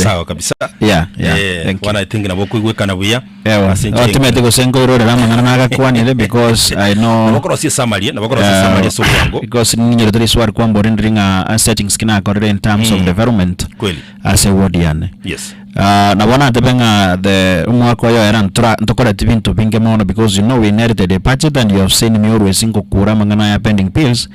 Sawa kabisa. Yeah, yeah, Eh, thank you. bono I think nabo okoigwekana buya. Ewa, Ase enchera otimete gose nkoirorera amang'ana nagakwanire because I know Nabo okorosia esummary, nabo okorosia esummary ase obwango. because ninyorete riswali kwambora ndiri ng'a ase settings ki nakorire in terms of development Kweli. ase ward yane. Yes. Ah, nabo natebe ng'a the omwaka oyo era ntora ntokoreti binto binge mono because you know we inherited a budget and you have seen me always ngokura amang'ana aya pending bills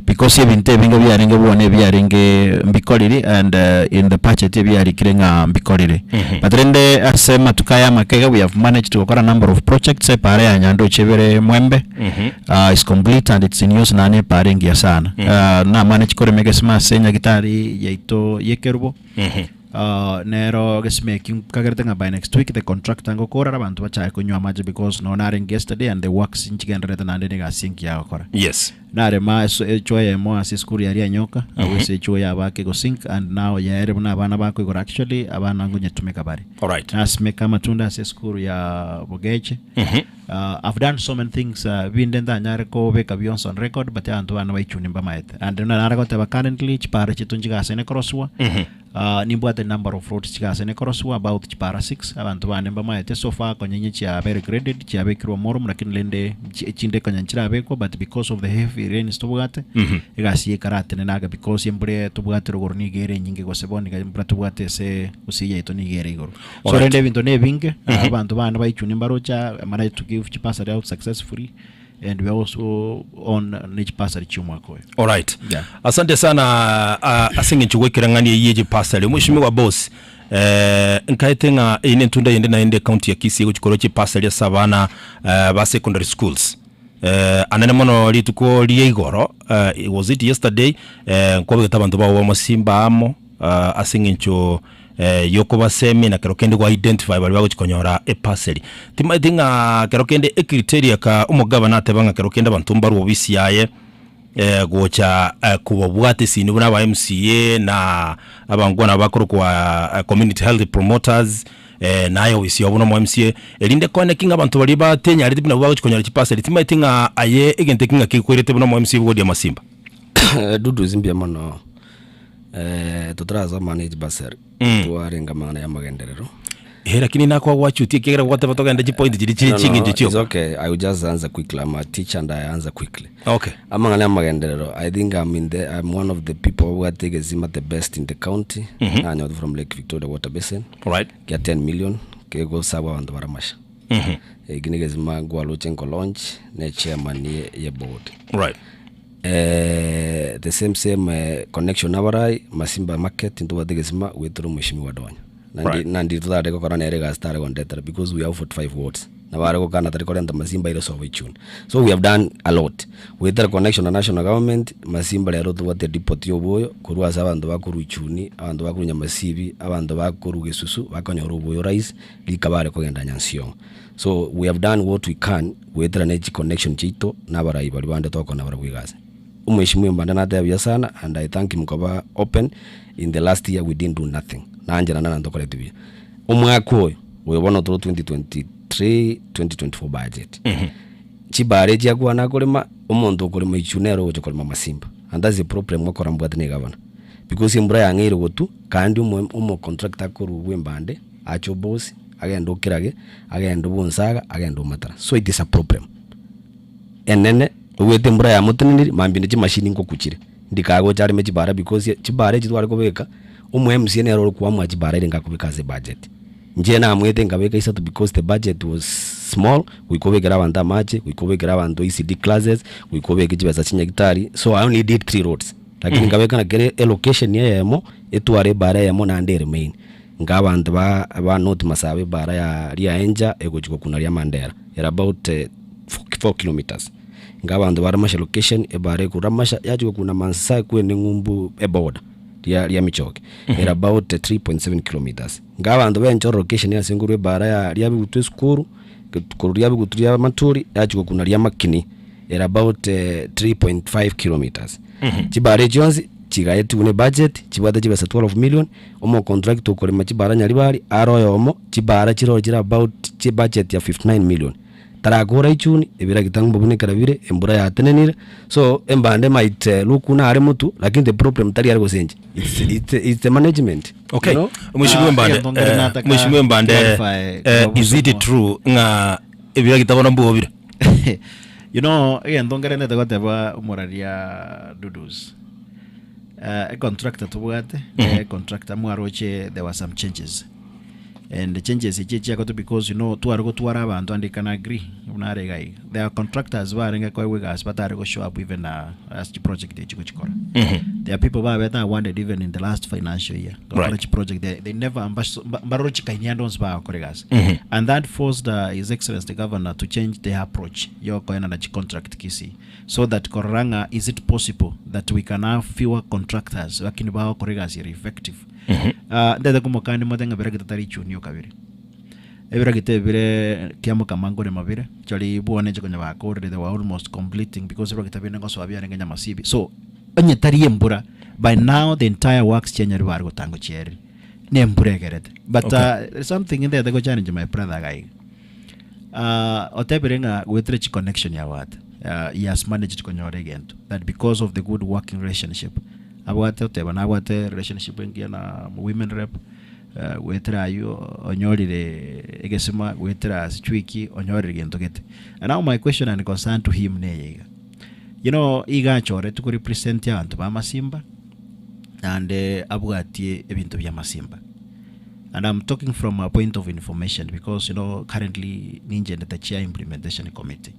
because ebinto ebinge biarenge bwone ebiarenge mbikoriri and in the budget ebiarikire ng'a mbikorire. But rende ase amatuko aya amake iga we have managed gokora number of projects, epara ya Nyandoche ebere Mwembe is complete and it's in use naende epara engiya sana. Na manage korema egesima ase enyagitari yaito ya Ekerubo. Nero gesima eki nkagerete ng'a by next week the contractor ngokorara abanto bachake konywa amache because nonya narenge yesterday and the works nchigendererete naende na egasi engiya agokora. Yes. Narema eso echuo eyemo ase esukuru yaria enyoka, abwo ase echuo yabake gosink and now yaere buna abana bakoigora actually abana ngonyetumeka bare. Alright. Nasimeka amatunda ase esukuru ya Bogeche. I've done so many things binde ntanyare kobeka bionsi on record but abanto bane baichuni mbamaete. And buna nare goteba currently chipara chiaito nchigasene korosiwa. Nimbwate number of roads chigasene korosiwa about chipara six, abanto bane mbamaete so far konya inye chiabeire graded chiabekirwe omoromo lakini rende echinde konya nchirabekwa but because of the heavy rains tobwate egasi eye ekaratenena ake because embura tobwate rogoro nigo ere enyinge gose bono iga embura tobwate ase gusii yaito nigo ere igoro. So Alright. rende ebinto na ebinge abanto bane baichuni mbaroche aa managed to give chibursary out successfully and we are also on ne chibursary chia omwaka oyo. Alright. Yeah. Asante sana ah, ase eng'encho goikera ng'ani eyio ye chipasari. Omweshimiwa boss, eh, nkaete ng'a eye nentunda yende naende county ya Kisii egochi korwa chipasari ase abana eh, ba secondary schools. Eh, anene mono rituko ria igoro, eh, was it yesterday, eh, nkwabegete abanto bao b'amasimba amo ah, ase eng'encho yokobasemia na kero kende gwa identify baria bagochi konyora epaseri. Timaeti ng'a kero kende ecriteria ka omogabana ateba ng'a kero kende abanto mbarwe obisi yaye gocha kobabwata esini buna aba MCA na abangwana bakorokwa community health promoters naye obisi yabo buna omo MCA erinde koeneki ng'a abanto baria batenyareti buna abwo bagochi konyora chipaseri. Timaeti ng'a aye egento eke ng'a kekoirete buna omo MCA bwogodia amasimba. Dudu mbuya mono. Totarasoma ne chibasari, twarenge amang'ana y'amagenderero. Eh, lakini nakwagwachutie ekiagera gwateba togende chipoint chiria chire No, no, ching'encho it's chioka. okay. I will just answer quickly. I'm a teacher and I answer quickly. Okay. Amang'ana y'amagenderero, I think I'm in the, I'm one of the people babwate egesima the best in the county. Nanyorete from Lake Victoria Water Basin. Alright. Kia 10 million kegosabwa abanto bare amasha. Eki ne egesima nkwaroche nko launch ne chairman ye, ye board. Right. The same same connection nabarai Masimba market ntobwate egesima goetera omweshimiwa Donya. Nandi Right. nandi totare gokora nere egasi tare gondetera because we have 45 wards. Nabo are gokana tari korenta Masimba aire sobo ichuni. So we have done a lot. Goetera connection na national government, Masimba rero tobwate depot ya oboyo korwa ase abanto bakorwa ichuni, abanto bakorwa Nyamasibi, abanto bakorwa Gesusu bakonyora oboyo rahisi rika bare kogenda Nyansiongo. So we have done what we can goetera ne chi connection chiaito na abarai baria bande togokora nabarabwo egasi. Omweshimiwa Mbande nateba buya sana and I thank him koba open in the last year we didn't do nothing nainche naende nantokoreti buya. Omwaka oyo, oyo bono tore 2023 2024 budget, chibara echi akwana akorema, omonto okorema ichu nere ogocha korema masimba and that's the problem ngokora mbwate na egavana because embura yang'eire gotwa kandi omo omocontractor akorwa bwembande ache obosi agende okirage, agende obonsaga, agende omatara. So it is a problem enene, ogwete embura yamoteneniri, mambia ne chimashini nkoku chire, ndikagocha areme chibara because chibara echi tware kobeka, omo MCA nere ore koamua chibara ere ngakobeka ase ebudget. Inche namwete nkabeka isato because the budget was small, goika obekere abanto amache, goika obekere abanto ECD classes, goika obeke chibesa chinyagitari, so I only did three roads. Lakini nkabeka na kere elocation eyemo, etware ebara eyemo naende eremain. Nka abanto ba ba North Masaaba ebara ya Riaenja egochia gokuna ria Mandera ere about 4 kilometres. Nka abanto ba Ramasha location ebara ekorwa Ramasha yachia gokuna Mansai kwene ng'umbu eboda ria ria Michoki ere about 3.7 kilometres. Nka abanto ba Enchoro location ase nkorwa ebara ya ria Bigutu esukuru korwa ria Bigutu ria Maturi yachia gokuna ria Makini ere about 3.5 kilometres. Chibara echi chionsi chigaetigwe ne budget chibwate chibesa 12 million, omocontractor okorema chibara Nyaribari are oyomo, chibara chiroo chire about chibudget ya 59 million. Tarakora ichuni, ebiragita mbobunekera bire, embura yatenenire, so embande might look buna are motwe, lakini the problem tari are gose inche, it's, it's, it's the management. Okay, You know? Mheshimiwa Ah, Mbande, egento nkere nataka Mheshimiwa Mbande, clarify eh, is it korwa true ng'a ebiragita bono mbobire? You know, egento nkerendete goteba omoraria Dudus. Uh, econtractor tobwate, econtractor mwaroche there were some changes. And the changes echi echiagote because you know tware gotwara abanto and they can agree buna are iga iga. There are contractors barenge koegwa egasi batare go show up even uh, as chiproject echi gochikora. There are people babete awarded even in the last financial year. Gokora Right. chiproject they, they never mbaroro chikaini ande onsi bagokora egasi. And that forced uh, His Excellency the Governor to change their approach yokoenana chicontract Kisii so that korora ng'a is it possible that we can have fewer contractors lakini bagokora egasi ere effective. Ah, ntete komokani mote ng'a biragita tari ichuni okabere. Ebiragita ebi bire kiamokama nkorema bire, chari bwane inche konya bakorire they were almost completing because ebiragita binde ngosoa biarenge nyamasibi. So, onye tari embura, by now the entire works chianyari bare gotangwa chierire. Na embura egerete. But Okay. there's something ntete go challenge my brother iga iga. Ah, otebire ng'a goetera chiconnection yabwate, ah, he has managed konyora egento that because of the good working relationship abwate oteba nabwate relationship engiya na women rep eh, goetera aywo onyorire egesima goetera sijui ki onyorire gento gete. And now my question and concern to him neye iga, you know iga achoretwe ko represent abanto ba Masimba naende abwatie ebinto bia Masimba. And I'm talking from a point of information because you know currently ninche inde the chair implementation committee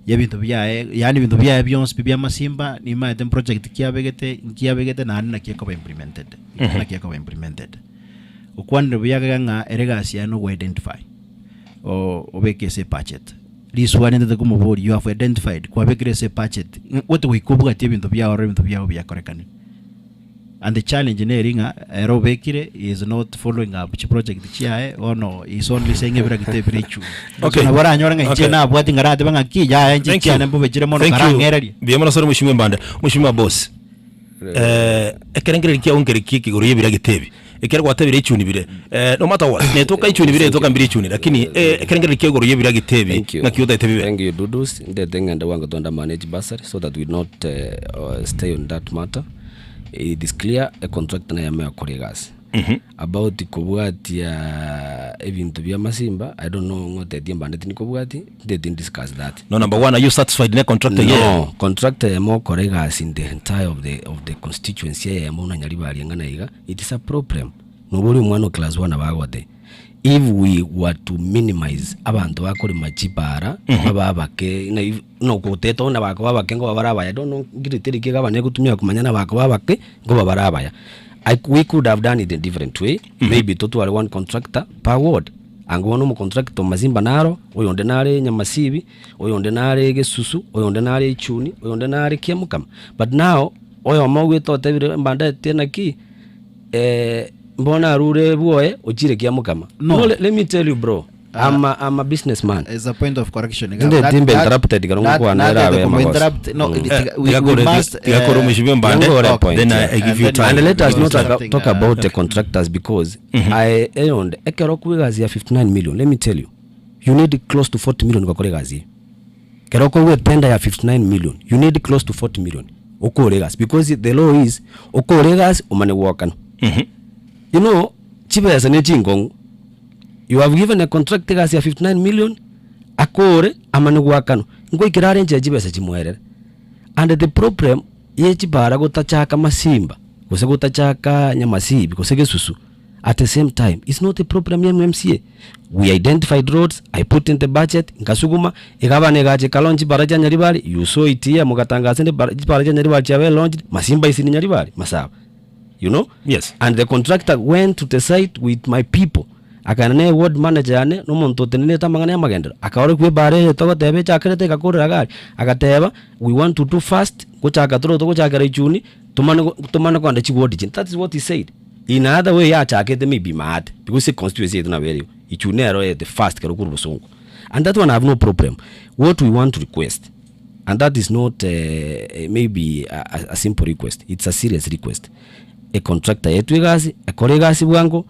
y'ebinto biaye yaani ebinto biaye bionsi pi bia amasimba nimaete project ki abegete nki abegete naende naki ekoba implemented naki ekoba implemented. Okwanire buya iga ng'a ere egasi yaye nogo identify o- obeke ase ebudget. Riswali nintete komoboria you have identified kwabekire ase ebudget ng'a gote goika obwatie ebinto biao orore ebinto biao biakorekanire. And the challenge neri ng'a ere obekire he is not following up chiproject chiaye bono he is only saying ebiragita ebire ichuni. Okay. So nabo oranyore ng'a inche Okay. nabwati ng'aratebe ng'a ki yaya inche Thank you. chiane mbobe chire mono Thank you. karang'ererie. Mbuya mono sore Mheshimiwa Mbande. Mheshimiwa Boss. Eh, ekerengererio kiao nkere ki igoro y'ebiragita ebi? Ekero gwatebire ichuni bire, eh, no matter what, netoka ichuni bire etoka mbire ichuni, lakini eh, ekerengererio kia igoro y'ebiragita ebi Thank you. ng'aki otaete bibe? Thank you, Dudus. Ndete ng'ende bwango twende manage bursary so that we not stay on that matter. It is clear a contractor naye ame akore egasi. About kobwatia ebinto bia masimba, I don't know ng'otetie mbande tindi kobwati, ndeti discuss that. No number one, are you satisfied ne contractor eye? No, contractor eyemo okora egasi in the entire of the, of the constituency eyemo buna Nyaribari eng'ana iga, it is a problem. Noba ore omwana o class one nabo agotebia, if we were to minimize abanto bakorema chipara, babe abake, na if na ogoteta onde bakoba abake ngoba bare abaya, I don't know ng'irite rikia egavana egotumia komanya na bakoba abake, ngoba bare abaya. I we could have done it a different way, maybe totware one contractor per ward. Ango bono omocontractor o Masimba naro, oyonde nare Nyamasibi, oyonde nare Gesusu, oyonde nare Ichuni, oyonde nare Kiamokama. But now, oyomo ogwete otebire mbandete naki, mbono arure bwoye ochire Kiamokama. No. No, let me tell you bro, I'm a, I'm a businessman. As a point of correction Inde timbe interrupted kero ngokwana era abe magoso. Tiga kore Mheshimiwa Mbande, Tiga kore then point, I give you And time. let us not Something, talk about the contractors because I earned ekero okwa egasi ya 59 million let me tell you you need close to 40 million gokora egasi eye. Ekero okogwa etender ya 59 million you need close to 40 million okore egasi because the law is okore egasi omane goakana. You know chibesa ne chinkong'u you have given a contract egasi ya 59 million akore amane goakanwa ngoikera are enchera chibesa chimoerere. And the problem ye chibara gotachaka masimba gose gotachaka nyamasibi gose gesusu at the same time is not a problem ya MCA. We identified roads, I put in the budget, nkasuguma, egabana egacha ekalaunch chibara chia Nyaribari, you saw it here mogatangasa inde bara chibara chia Nyaribari chiabe launched, Masimba is in Nyaribari, Masaba. You know? Yes. And the contractor went to the site with my people. Akaenda ne ward manager yane, na omonto otenenerete amang'ana y'amagenderero, akaorokia ebara eye togoteba echakerete egakorera gari, agateba we want to do fast, gochaka tore togochakera ichuni, tomane go tomane kogenda chiward chinde, that is what he said. In other way yachakete maybe maate, because econstituency yaito nabo ere igo, ichuni nero ere the first kero korwa bosongo. And that one I have no problem. What we want to request, and that is not maybe a, a, a simple request, it's a serious request, econtractor yaetwe egasi, ekore egasi bwango.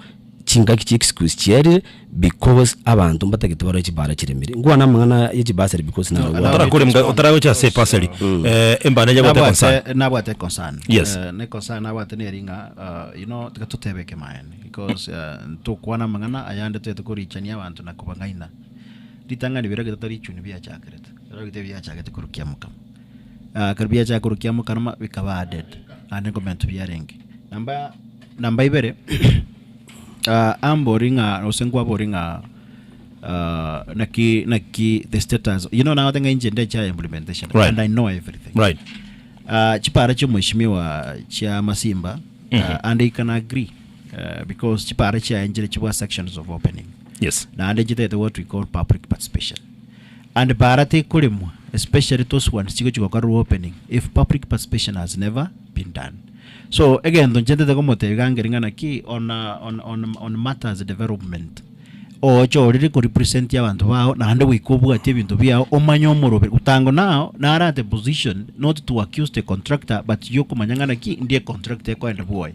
Chingaki chia excuse chierire because abanto mbatagete barore chibara chiremire. Nkwana amang'ana ye chibasari because No, naro allow me Otarakore to mga- respond otaragocha ase because, epasari eh, embane yabwate concern. nabwate nabwate concern Yes. Eh, ne concern nabwate neri ng'a uh, you know tiga totebe ekemaene because uh, ntokwana amang'ana ayande toete korichania abanto na kobang'aina ritang'ani bira gete tari chuni biachakerete bira gete biachagete korwa kiamokama uh, ekero biachaka korwa kiamokama bikaba added naende nkomenta biarenge namba namba ibere uh, ambori ng'a gose nkwabori ng'a uh, naki naki the status you know nagote ng'a inche nde chair implementation Right. and I know everything Right. uh, chipara chia mheshimiwa chia Masimba uh, and I can agree uh, because chipara chiaye nchire chibwa sections of opening Yes. naende chitete what we call public participation and para tekoremwa especially those ones chigochi gokorerwa opening if public participation has never been done so egento inche ntete komotebia iga ngeri ng'a naki on, on, on, on matters development oche orire ko represent abanto bao naende goika obwatie ebinto biao omanye omoroberi otango now nare at a position not to accuse the contractor but yokomanya ng'a naki ndie contractor ekoenda bwoye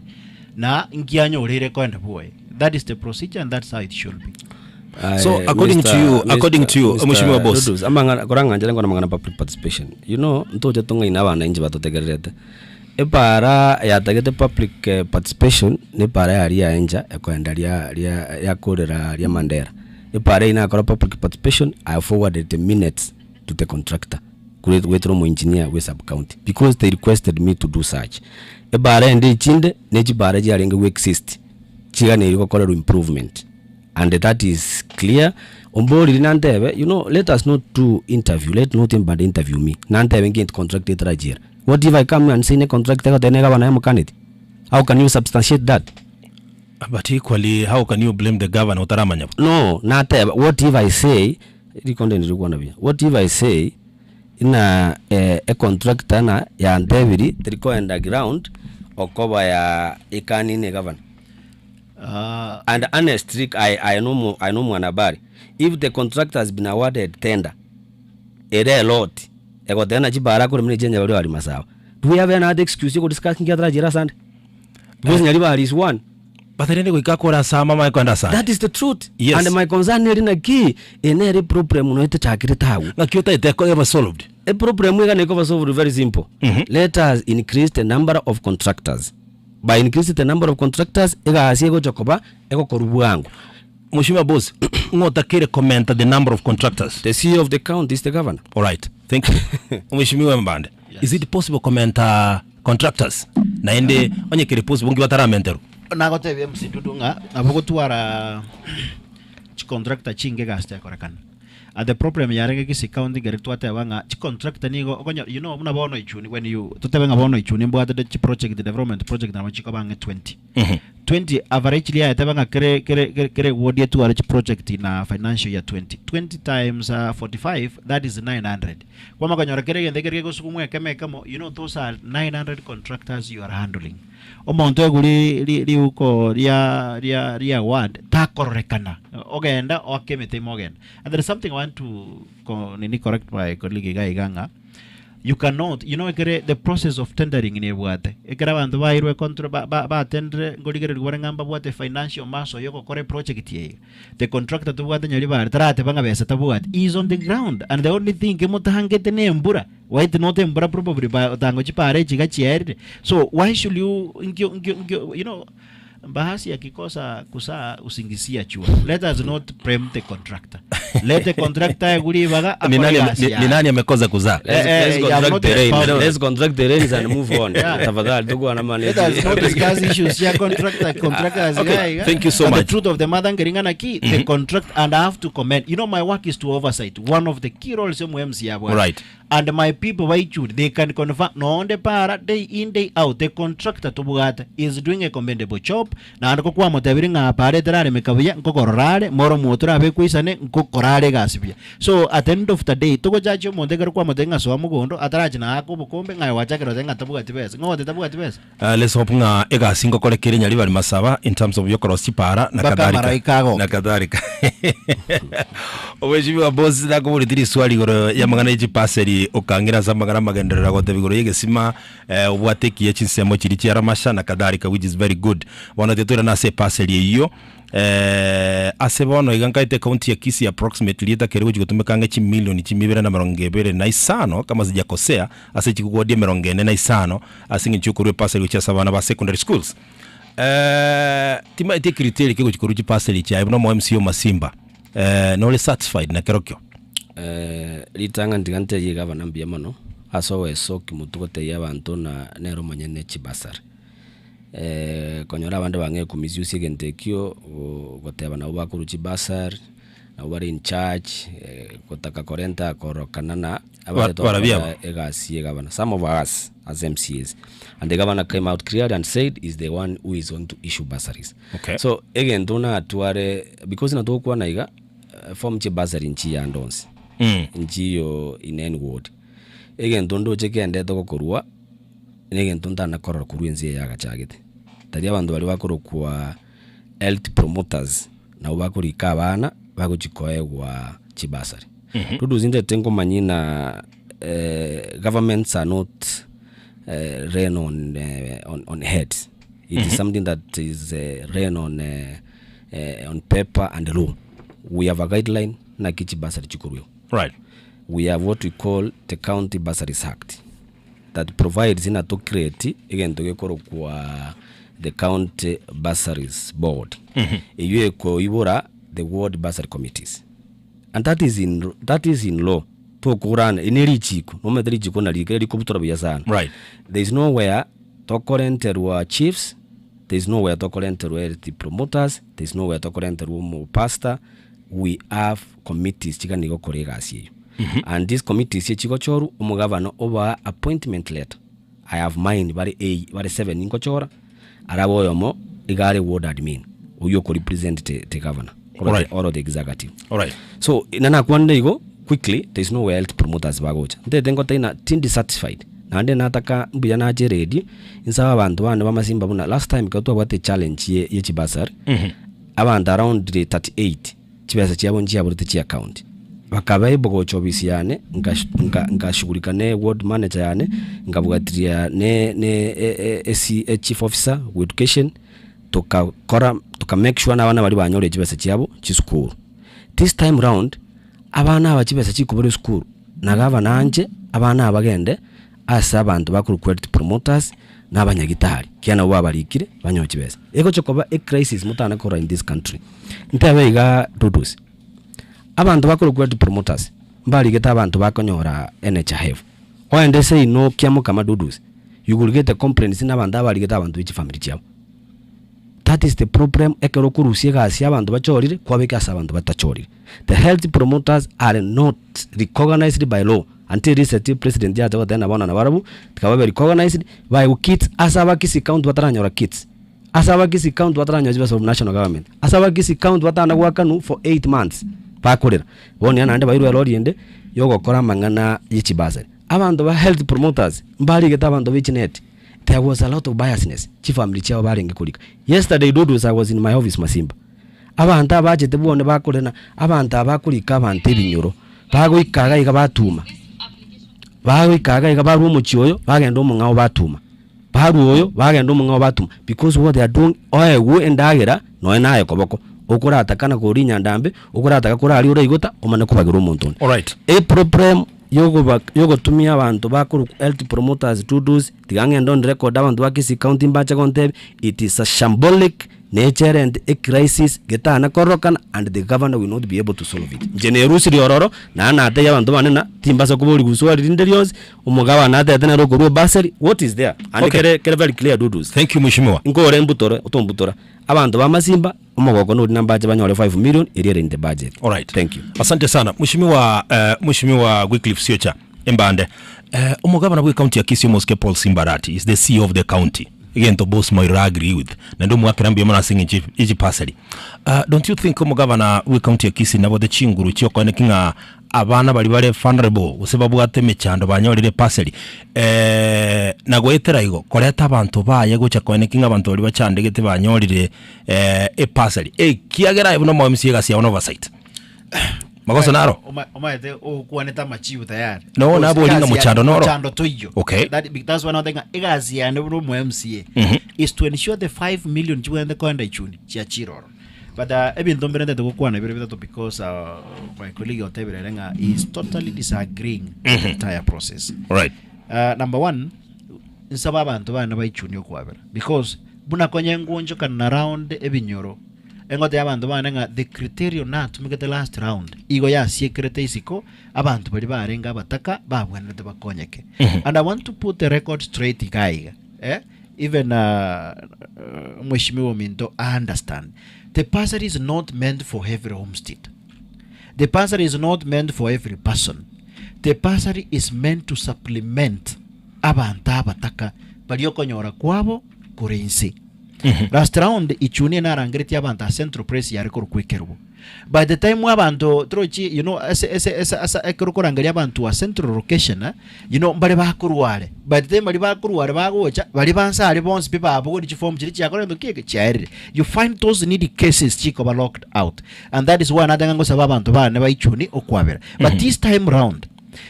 na nkianyoreire ekoenda bwoye that is the procedure and that's how it should be. So, according to you- according to you, Mheshimiwa Boss. Dudus, amang'ana korang'anchera nkwana amang'ana public participation. You know, ntoche tong'aine abananchi batotegererete. Epaara yatagete public eh, participation ne epaara yaria ya encha ekoenda ria ria yakorera ria Mandera. Epaara eyio nakora public participation, I forwarded the minutes to the contractor kure goetera omo engineer bwe sub county because they requested me to do such. Epaara ende echinde ne chipaara chiarenge go exist chiganeiri gokorerwa improvement. And that is clear omboriri nantebe you know let us not do interview let not anybody interview me nantebe ngenti contract etarachera what if I come and say ne contract egoteba ne gavana yamokaneti how can you substantiate that But equally how can you blame the governor otaramanya bo? No nateba what if I say rikonde ndirikwana buya what if I say ng'a eh, econtractor ng'a yantebiri terikoenda ground okoba ya ekanini egavana And honestly aye aye nomo aye nomwanabari if the contractor has been awarded tender ere elot egoteba ng'a chibara akoremire echia baria bari masaaba do we have any other excuse yogo discuss nki atarachire asande because Nyaribari is one. But rende goika akore ase amo amanye koenda asande. That is the truth Yes. and my concern eri naki eye nere eproblem nonya etechakirete agwo. Ng'aki otaete eba solved? Eproblem iga nekoba solved very simple let us increase the number of contractors By increasing the number of contractors, egasi egocha koba egokorwa bwango. Mheshimiwa Boss, ng'o otakeire komenta the number of contractors? The CEO of the county is the governor. Alright, thank you. Mheshimiwa Mbande, is it possible komenta contractors? Naende onye kere possible nki bataramenterwa? Nagotebia MC Dudu ng'a nabo gotwara chicontractor chinge egasi tekorekana. And the problem yarenge Kisii County nkeri twateba ng'a chicontractor nigo okonyora you know buna bono Ichuni when you totebe ng'a bono Ichuni mbwate chiproject development project nabo chikoba ang'e 20. 20 averagely aye teba ng'a kere kere kere kere eward etware chiproject na financial year 20. 20 times 45 that is 900. Kwama konyora kere egento ekere kegosukumwa ekemo ekemo you know those are 900 contractors you are handling. Omonto oegwe ri ri riuko ria ria ria ward takororekana ogenda oake emete ime ogenda. And there is something I want to ko nini correct my colleague iga iga ng'a you cannot you know ekere the process of tendering nebwate ekere abanto bairwe contra ba ba batendire nkorigereria bare ng'a mbabwate financial muscle yogokora eproject eye iga. The contractor tobwate Nyaribari tarateba ng'a besa tabwati he is on the ground and the only thing kemotangete ne embura White not embura probably ba otango chipara echi iga chiaerire so why should you nkio nkio nkio you know Mbahasi akikosa kusaa usingisia chua let us not blame the contractor let the contractor aegwe ribaga Ni akore nani, egasi ni, ni yaye. nani amekosa kuzaa? Let's, Eh, let's eh, you have contract not the rain. responded. Let's contract the rains and move on. Yeah. Tafadhali tukuwa na Let us not discuss issues ya contractor contractors Okay, iga iga. thank you so But much. The truth of the matter ngeringana ki the contract and I have to comment. You know my work is to oversight. One of the key roles ya MC ya bwana. Right. And my people baichuri they can confirm noonde para day in day out the contractor tobwate is doing a commendable job naende ko kwamotebiri ng'a para eteraremeka buya nkokorora are moro omonto orabe koisane nkokora are egasi buya so at the end of the day togojaji omonto ekero kwamotebia ng'a soa mogondo atarachi na ake obokombe ng'a aye gwachakera goteba ng'a tabwati besa ng'o ogoteba tabwati besa? Uh, let's hope ng'a egasi ngokore kere Nyaribari Masaba in terms of yokorosia chipara na Mpaka kadhalika amaraika agoke. na kadhalika Omweshimiwa Boss nakoboreti riswali igoro y'amang'ana ye chipaseri okang'ira ase amang'ana amagenderero agoteba igoro y'egesima eh, obwate ekiya chinsemo chiria chia Ramasha na kadhalika which is very good. Bono tiga toirane ase epaseri eyio. Eh, ase bono iga nkaete ecounty ya Kisii approximately etakeri gochi gotumeka ang'e chimilioni chimia ibere na emerongo ebere na isano kama sijakosea, ase chigwodi emerongo ene na isano ase eng'encho yokorua epasari gochia ase abana ba secondary schools. Eh, timaeti ecriteria ki gochi korua chipasari echi aye buna omo MCA o Masimba, eh, nore satisfied na kerokio? Eh, ritang'ani tiga ntebie egavana mbuya mono, ase ogoesokia motwe gotebia abanto ng'a nere omonyene chibasari. Konyora abande bang'ee komisusia egento ekio, go- goteba nabo bakorwa chibasari, nabo bare in charge, gotaka korenta korokana na abareta Barabwo aba. gokora egasi ya egavana. Some of us as MCAs, and the governor came out clearly and said he's the one who is going to issue bursaries. Okay. So egento natware, because natogokwana iga, form chibasari nchiya ande onsi, nchiyo in any ward. Egento ndoche kendete gokorwa. Negento ntana korora korwa ense eye yagachagete. Tari abanto baria bakorokwa health promoters nabo bakorika abana bagochi koegwa chibasari. Dudusi ntete nkomanyia ng'a governments are not ran on on heads. It is something that is ran on on paper and law. We have a guideline naki chibasari chikorwegwa. Right. We have what we call the County Bursaries Act. that provides ng'a to create egento gekorokwa the county bursaries board eywo ekoibora the ward bursary committees and that is in, that is in law tokorana eri ne richiko nomanyete richiko narikire rikobutora buya sana Right. there is nowhere tokorenterwa chiefs there is nowhere tokorenterwa health promoters there is nowhere tokorenterwa omopastor we have committees chigani gokora egasi eywo And these committees echigochorwa, omogavana obaa appointment letter, I have mine bare ei bare seven nkochora, arabe oyomo iga are ward admin, oywo oko represent the, the governor or the, Alright. or the executive. Alright. So na nakwanire igo quickly there is nowhere health promoters bagocha. Ntete ngotebia ng'a tindi satisfied naende nataka mbuya nache eredio nsabe abanto bane b'amasimba buna last time ekero twabwate echallenge ye ye chibasari abanto around 38 chibesa chiabo nchiaborete chi'account. Bakaba able gocha ofisi yane, nkash- nka- nkashughulika ne ward manager yane, nkabwatiria ne ne e- e- esi echief officer bwa education, tokakora toka make sure na abana baria banyorire chibesa chiabo chisukuru. This time round, abana aba chibesa chikoborwa esukuru, na gavana anche abana aba bagende ase abanto bakorokwa health promoters, na abanyagitari, ekiagera nabwo babarikire banyore chibesa. Egocha koba ecrisis motana korora in this country. Ntebe igaa Dudusi, abanto bakorokwa health promoters, mbarigete abanto bakonyora NHIF. Oende seino Kiamokama Dudusi, you will get a complaints na abanto abarigete abanto be chifamiri chiabo. That is the problem ekero okorusia egasi ya abanto bachorire kwabeka ase abanto batachorire. The health promoters are not recognized by law until recently president yacha goteba ng'a bono nabarabwo tiga babe recognized baegwe kits ase aba Kisii county bataranyora kits, ase aba Kisii county bataranyora chibesa from national government, ase aba Kisii county batana goakanwa for 8 months bakorera. Bono iga naende bairwe erori ende yogokora amang'ana ye chibasari. Abanto ba health promoters mbarigete abanto be chineti. There was a lot of biasness chifamiri chiabo barenge korika. Yesterday Dudus I was in my office Masimba. Abanto abachete bwone bakorena abanto aba bakorika abanto ebinyoro bagoika iga iga batuma bagoika iga iga barwa omochie oyo bagenda omong'ao batuma barwa oyo bagenda omong'ao batuma because what they are doing oegwe endagera nonya naye koboko okorataka na koria rinyandambe okorataka koraria oraigota omanye kobagera omonto onde. Alright. Eproblem yogoba yogotumia abanto bakorokwa health promoters Dudus tiga ng'ende on record abanto ba Kisii county mbache gontebia it is a shambolic necherente ecrisis getana kororokana and the governor will not be able to solve it. Inche nerusirie ororo naende natebia abanto bane ng'a timbasa koboria swali rinde rionsi omogabana atebete nere okorua ebasari what is there and Okay. kere kere very clear Dudus. Thank you mheshimiwa. Nkore mbutore otombutora abanto ba Masimba omogoko nori nambache banyore 5 million eria ere in the budget. Alright. Thank you. Asante sana mheshimiwa uh, mheshimiwa Wycliffe Siocha embande uh, omogabana bwe county ya Kisii omosike Paul Simbarati is the CEO of the county egento boss Moira agree with naende omwakera mbuya mono ase eng'encho ye chipasari uh, don't you think omogabana bwe county ya Kisii nabwate chinguru chiokoeneki ng'a abana baria bare vulnerable gose babwate emechando banyorire epasari eh, na goetera igo koreta abanto baye gocha koeneki ng'a abanto baria bachandegete banyorire eh, epasari ekiagera aye buna omoemisi egasi yao na oversight magoso naro Omaete okwanete amachibu tayari. No, nabori ng'a Egasi ya- mochando noro. Mochando toiyo. Okay. That's one thing. Egasi yane buna omo MCA is to ensure the 5 million chibwenerete koenda ichuni chiachire ororo. But ebinto mbirentete gokwana bire bitato because my colleague otebire ere ng'a he is totally disagreeing with the entire process. Right. Number one, nsabe abanto bane baichunie okwabera because buna konye ngwonchokana round ebinyoro engotebia abanto bane ng'a the criterion natumegete last round igo yasiekerete isiko abanto baria barenge abataka babwenerete bakonyeke. And I want to put the record straight iga iga eh, even omweshimiwa ominto a understand the bursary is not meant for every homestead. The bursary is not meant for every person. The bursary is meant to supplement abanto abataka baria okonyora kwabo kore inse. Last round Ichunie narangeretie abanto ase Central Place yare korokwa Ekerubo. By the time abanto torochi you know ase ase ase ase ekero okorangeria abanto a central location eh, you know mbare bakorwa are. By the time baria bakorwa are bagocha, baria banse are bonsi pi babogori chiform chiria chiakorire gento ki eke chiaerire. You find those needy cases chikoba locked out and that is why nateba ng'a ngosaba abanto bane ba Ichuni okwabera. But this time round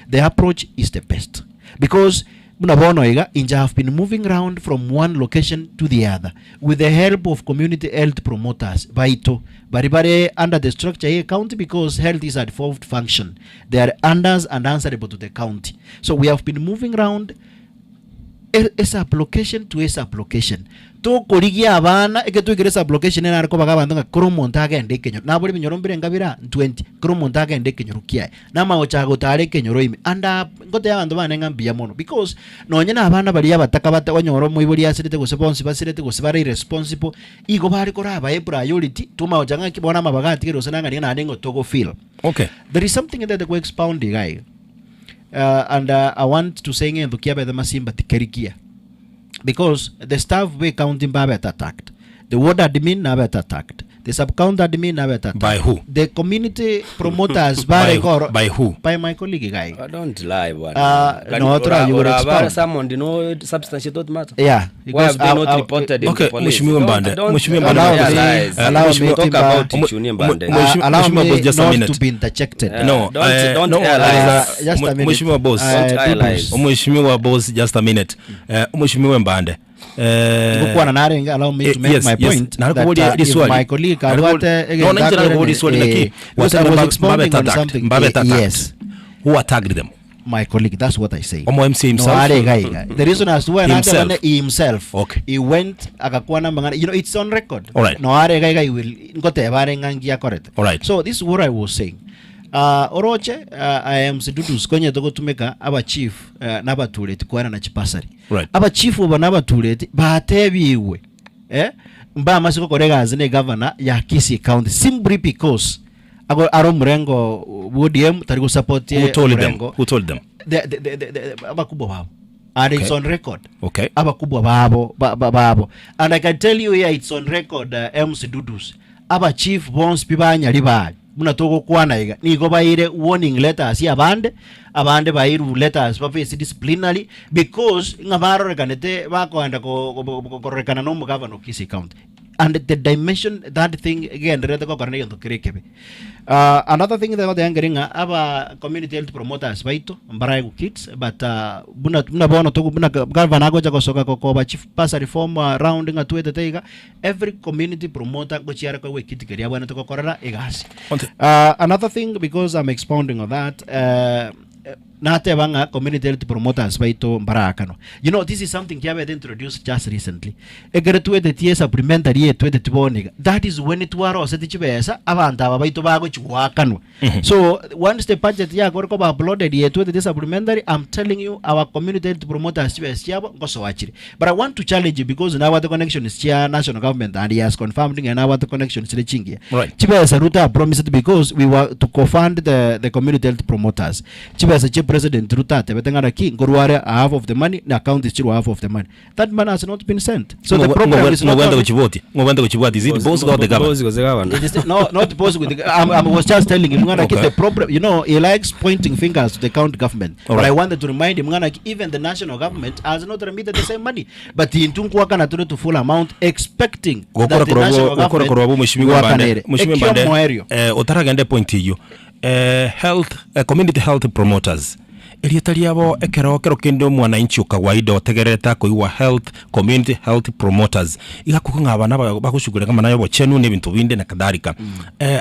the approach is the best because Buna bono iga, inche have been moving round from one location to the other with the help of community health promoters baito baria bare under the structure ye county because health is a devolved function they are under and answerable to the county so we have been moving round e sub-location to a sub-location tokorigia abana eke twaikire sub-location nare kobaga abanto ng'a kera omonto agende ekenyoro nabore ebinyoro mbire enga bire aa 20 kera omonto agende ekenyoro kiaye. Namagocha agotara ekenyoro ime, and ngotebia abanto bane ng'a mbuya mono because nonye na abana baria abataka bate onyore omoibori asirete gose bonsi basirete gose bare irresponsible, igo bare korabae epriority tomagocha ng'aki bono amabaga atigire gose nang'ani naende ng'o togo feel. Okay. There is something ntagete ko expound iga iga and I want to say ng'ento kiabete masimba tikeri kiya because the staff be county mbabete attacked, the ward admin nabete attacked, The sub county admin nabete attacked. By who? The community promoters By, bare koro by who? by my colleague iga iga. Uh, don't lie bwana. Uh, Can no, you- tora, you will ora- ora- expound. someone did no substantiate that matter. Yeah, Why because have they I- not I- reported in Okay, the police? Mheshimiwa Don't- Mbande, don't- Mheshimiwa don't Mbande. Allow me, lies. Eh, allow me, Mheshimiwa- Talk Timba. about Mwe- Ichunie mwe- Mbande. Mheshimiwa- Allow Mheshimiwa me Boss, just a not minute. to be interjected. Yeah, No, don't, don't no, air lies. Just a minute. Mheshimiwa Boss. Don't air Dudus. lies. Mheshimiwa Boss, just a minute. Mheshimiwa Mbande. Eh, Ngokwana narenge allow me eh, to make yes, my yes. point Nari that kuboria if riswali. my colleague Nari abwate kubori- No, nanche nari kuboria riswali naki. eh, because I Watebire was mba- expounding mbabete on attacked. something Mbabete eh, attacked. yes Who attacked them? my colleague that's what i say Omo MC himself? no are iga iga the reason as to why Himself. natebane he himself Okay. he went agakwana mang'ana you know it's on record Alright. no are iga iga he will ngoteba are ng'a ngiakorete Alright. so this is what i was saying Uh, oroche uh, I am Sidudus konye togotumeka aba chief uh, nabatureti kwana chipasari Right. aba chief obo nabatureti batebiwe eh mbamase gokora egasi na egavana ya Kisii County simply because ago are omurengo bwa ODM tari gosupport Who told them? omurengo Who told them? the, the, the, the, the, abakubwa babo and it's Okay. on record Okay. abakubwa babo ba, ba, babo and i can tell you here it's on record MC Dudus aba chief bonsi pi banyari bari buna togokwana iga nigo baire warning letters abande abande bairwe letters baface disciplinary because ng'a barorekanete bakoenda ko- ko- ko- kororekana na omogavana o Kisii County and the dimension that thing egendererete gokora na egento kere ekebe. Another thing that ngere ng'a aba community health promoters baito mbaraegwe kits but buna buna bono togo buna gavana agocha gosoka gokoba chief bursary form round ng'a twetete iga every community promoter ngochia are koegwa ekiti keria abwenerete gokorera egasi. Onte- Another thing because I'm expounding on that Nateba ng'a community health promoters baito mbaraakanwa. You know this is something kiabete introduced just recently. Ekero twetetie supplementary etwetetie bono iga, that is when twaroseti chibesa abanto aba baito bagochi goakanwa. So once the budget yakore koba uploaded yetwetetie supplementary, I'm telling you our community health promoters chibesa chiabo ngosoa chire. But I want to challenge you because nabwate connections chia national government and he has confirmed ng'a nabwate connections chire chingiya. Right. Chibesa Ruto ha promised because we were to co-fund the, the community health promoters. Chibesa chia President Ruto atebete ng'a naki nkorwa are half of the money na counties chirwe half of the money. That money has not been sent. So the problem is not Ng'obwente only gochibwatia ng'obwente gochibwatia is it boss or the governor Boss gose governor. It is no, not boss with the, I'm, I was just telling him ng'ana ki Okay. the problem you know he likes pointing fingers to the county government All but right. I wanted to remind him ng'ana ki even the national government has not remitted the same money but intwe nkwakana tore to full amount expecting gokora that the national korwa gokora government korwa bo mheshimiwa Mbande gwakanere mheshimiwa ekio Mbande moerio eh, otaragende point eyio eh, health eh, community health promoters. Erieta riabo ekero kero kende omwananchi o kawaida otegererete akoigwa health community health promoters iga akoigwa ng'a aba naba bagoshugurika amang'ana ya obochenu na ebinto binde na kadhalika.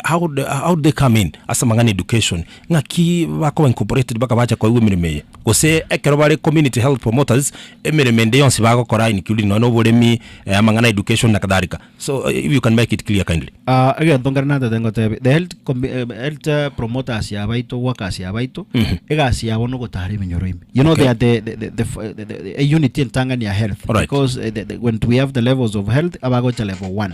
How do how do they come in ase amang'ana ya education? Ng'aki bakoba incorporated mpaka bacha koigwa emeremo eye? Gose ekero bare community health promoters emeremo ende yonsi bagokora including nonya na oboremi, amang'ana ya education na kadhalika. So if you can make it clear kindly. Ah, egento nkere natete ngotebie, the health commi- eh, health eh, promoters abaito workers abaito egasi yabo nogotara eminyoro ime you know Okay. they are the, the, the, the, f- the, the, the, a unit entang'ani ya health Alright. because eh, the, the, when we have the levels of health abagocha level 1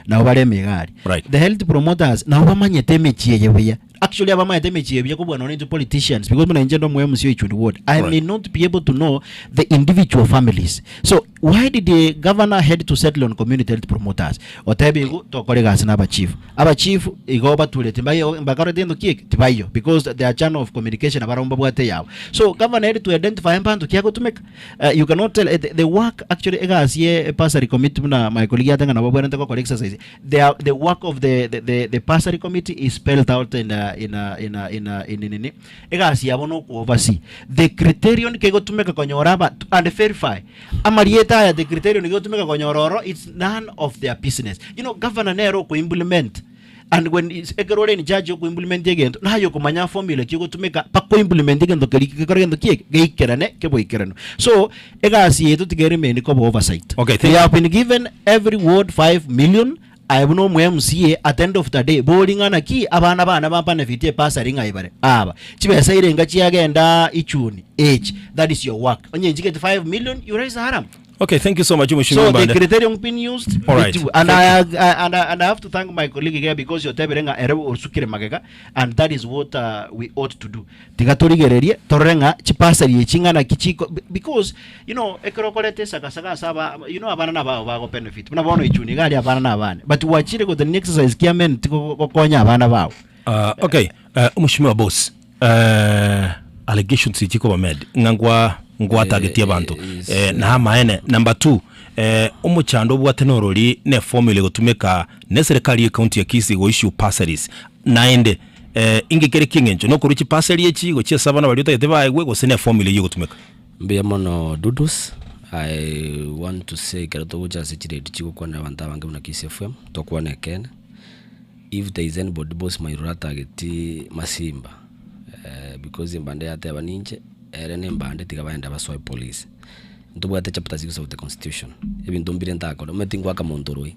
nabo bare emegari Right. the health promoters nabo bamanyete emechie eye buya Actually abamaete emechie buya kobua nonya intwe politicians because buna inche ndo MC o Ichuni ward I Right. may not be able to know the individual families so why did the governor had to settle on community health promoters otebe igo tokore egasi na abachief abachief igo batureti mbaiyo mbakorete gento ki eke tibaiyo because their channel of communication abarabwo mbabwate eyabo so governor had to identify mbanto ki agotumeka uh, you cannot tell eh, the, the work actually egasi ye bursary committee buna my colleague atanga nabo babwenerete gokora exercise the, the work of the, the, the, the bursary committee is spelled out in a, in a, in a, in a, in nini egasi yabo no oversee the criterion kegotumeka konyora aba and verify amarieta aya the criterion kegotumeka konyora oro it's none of their business you know governor nero oko implement and when is ekero ore in charge oko implement egento naye okomanya formula ki ogotumeka mpaka oimplement egento keria gekore gento ki eke geikerane keboikeranu so Egasi yaito tiga eremeni koba oversight. Okay, thank We have been given every ward 5 million aye buna omo MCA at the end of the day bori ng'a naki abana bane ba benefit ebasari ng'ai bare aba chibesa irenga chiagenda ichuni echi that is your work onye nchigeti 5 million you raise a haram Okay, thank you so much Mheshimiwa so the Mbande. criterion been used All right. with you. and I, I, and I, and I have to thank my colleague here because yotebire ng'a ere osukire magega and that is what uh, we ought to do Tiga torigererie torore ng'a chipasari echi ng'a naki chiko because you know ekero okoreta esagasaga ase aba you know abana nabao bago benefit buna bono ichuni iga aria abana na abane but gwachire gotenenia exercise kia men tigo gokonya abana bao. Ah, okay uh, omoshimiwa boss uh, allegations chikoba made ng'a ngwa ngwatagetie abanto eh, na amaene number two eh, omochando obwate norori ne formula egotumeka ne serikali ye county ya Kisii go issue bursaries naende Eh, inki kere ki'engencho nokorua chipaseri echi gochia ase abana baria otagete baegwe, gose neformula eyio egotumeka? Mbuya mono Dudus, I want to say ekero togocha ase chiredio chigokwanera abanto abange buna Kiss FM, tokwane ekeene, if there is anybody boss mairura atageti masimba because embande yateba ninche, ere na embande tiga baende basoe police. Ntobwate chapter 6 of the constitution, ebinto mbire ntakore, omanyete tingoaka monto oroi.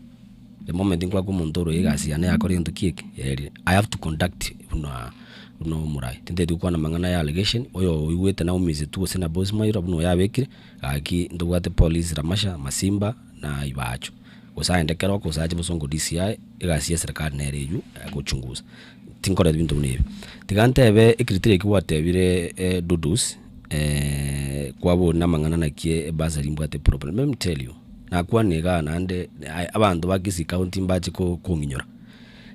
The moment nkoaka omonto ore egasi yane yakora egento ki eke, yaerire, I have to conduct buna buna omorai. Tintageti gokwana amang'ana ya allegation, oyo oigwete naumisetwe gose na boss maira buna oyo abekire, gaki ntobwate police Ramasha, Masimba na Ibacho. Gose aende Keroka gose ache Bosongo DCI, egasi ya eserekari nere eywo egochunguza. Tinkoreti binto buna ebi. Tiga ntebe ecriteria eki gwatebire Dudus, kwaboria namang'ana naki ebursary mbwate problem, let me tell you. Nakwane igaa naende abanto ba Kisii County mbache kong'inyora.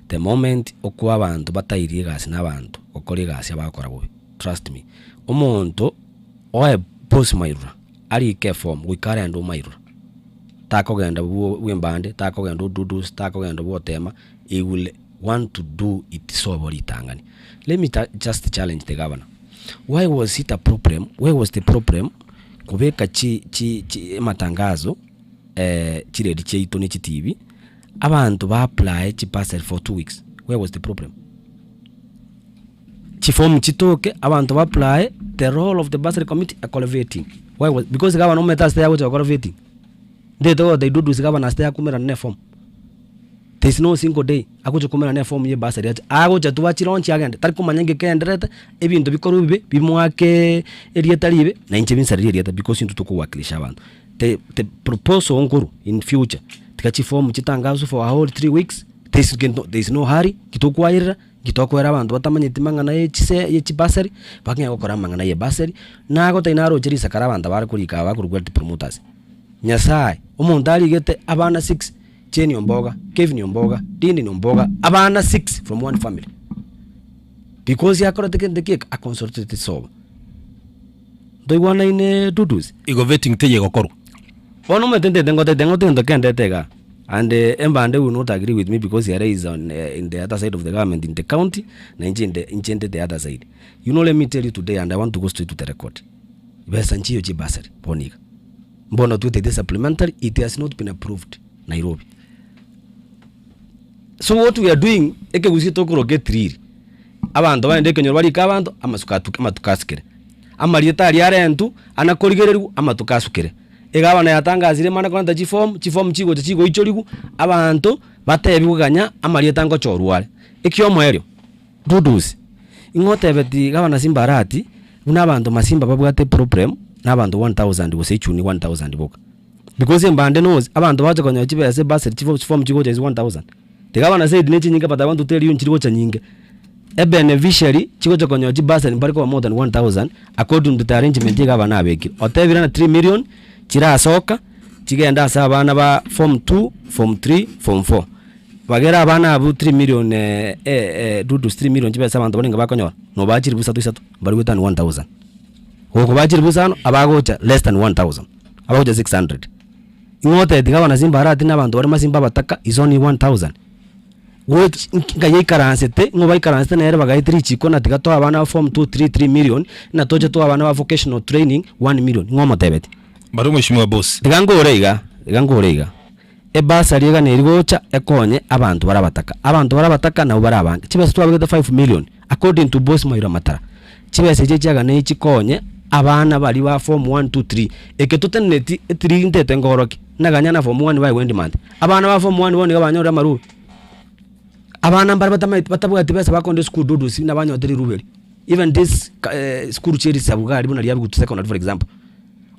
The moment okoa abanto batairie egasi na abanto gokora egasi abagokora bobe, trust me. Omonto oe boss mairura, arike eform goika arende omairura, takogenda bwo bwembande, takogenda odudusi, takogenda bwotema, he will want to do it sobo ritang'ani. Let me just challenge the governor, why was it a problem, where was the problem Kobeka chi chi chi amatangazo chiredi chiaito ne chitibi, abanto ba apply chibursary for 2 weeks, where was the problem? Chiform chitoke, abanto ba apply, the role of the bursary committee ekore vetting, why was, because gavana omanyete ase agocha gokora vetting, ndete gotebia Dudusi gavana ase takumerana na eform, there is no single day agocha komerana na eform ya ebursary ache, agocha tu achilaunch agende, tari komanya nki kegendererete, ebinto bikorwa ebibe, bimoake erieta ribe, na inche binsarerie erieta because intwe tokowakilisha abanto. The the proposal nkorwa in future, tiga chiform chitangaswe for a whole 3 weeks, there is gento there is no hurry, ntitokwaerera, ntitokoera abanto batamanyeti mang'ana ya chise ya chibursary, bakong'ea gokora amang'ana ya ebursary, nagotebia naroche risakara abanto bare korika aba bakorokwa health promoters. Nyasaye, omonto arigete abana six, Jane Omboga, Kevin Omboga, Dindin Omboga, abana six from one family. Because yakorete kende kieka aconsultete sobo. Ntoigwanaine Dudus? Igo vetting teiyo egokorwa. Bono omanyete ntete ngotete ng'o tento kendete igaa. And embande will not agree with me because ere is on in the other side of the government in the county, na inche inde inche inde the other side. You know let me tell you today and I want to go straight to the record, besa nchiyo chia bursary bono iga. Mbono twetete supplementary, it has not been approved Nairobi. So what we are doing, ekegusii tokoroka etiriri, abanto bagende ekenyoro barike abanto, amasuko atuke amatuko asukire. Amarieta aria arentwe, ana korigererigwa, amatuko asukire. Egavana yatangasire mane korenta chiform, chiform chigocha chigoichorigwa, abanto batebiwe ganya amarieta ngochorwa are. Ekiomoerio, Dudusi, ing'o otebeti gavana Simba Arati, buna abanto Masimba babwate eproblem na abanto 1000 gose echuni 1000 boka. Because embande knows, abanto bagocha konyora chibesa ebursary chifo chiform chigocha is 1000. The gavana said ne chinyinge but I want to tell you nchiri gocha nyinge. Ebeneficiary chigocha konyora chibursary mbare koba more than 1000 according to the arrangement egavana abekire. Otebire ng'a 3 million chirasoka chigende ase abana ba form 2, form 3, form 4. Bagere abana abwo 3 million dudes 3 million chibesa abanto barenge bakonyora, nobaa chilifu isato isato, mbari goetania 1000. Gokobaa chilifu isano, abagocha less than 1000, abagocha 600. Ing'o otebeti gavana Simba Arati na abanto bare Masimba abataka is only 1000. Which nkai yaikaransete, ng'o baikaransete nere bagaeta richiko na tiga toe abana ba form 2, 3, 3 million, na toche toe abana ba vocational training 1 million. Ng'o omotebeti? Baria omweshimiwa boss. Tiga nkore iga, tiga nkore iga, Ebursary iga neri gocha ekonye abanto bare abataka. Abanto bare abataka nabwo bare abange. Chibesa twabegete 5 million according to boss Maira Matara, chibesa echi echiaganei chikonye abana baria ba form 1, 2, 3. Eke toteneneti etiri ntete nkorokia, naganya na form 1 baegwe endemand. Abana ba form 1 bono niga banyorire amarube. Abana mbare batamaeti batabwati besa bakoenda esukuru dudusi nabanyorete rirube eri. Even this sukuru chia erisabu iga aria buna ria Bigutu Secondary for example.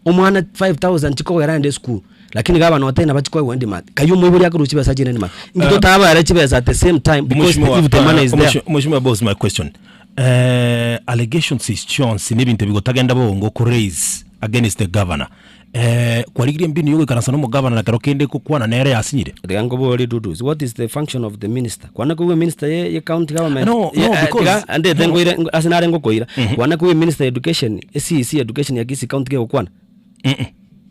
Omwana 5000 chikogera aende esukuru, lakini gavana otebire nabo chikoegwa endemand. Kai omoibori akorwa chibesa chiende endemand. Inki totabare chibesa at the same time because Mheshimiwa, if the money is there. Mheshimiwa boss my question. Eh, allegations is chionsi na ebinto bigotagenda boongo oko raise against the governor. Eh, kwarigirie mbinu yogoikaransa na omogavana na kero kende gokwana nere yasinyire? Tiga nkoborie Dudusi, what is the function of the minister? Kwana koigwa minister ye ye county government No, ye- no, eh, because- tiga ndete nkoire ase nare ngokoira. Kwana koigwa minister education, CEC education ya Kisii county kegokwana.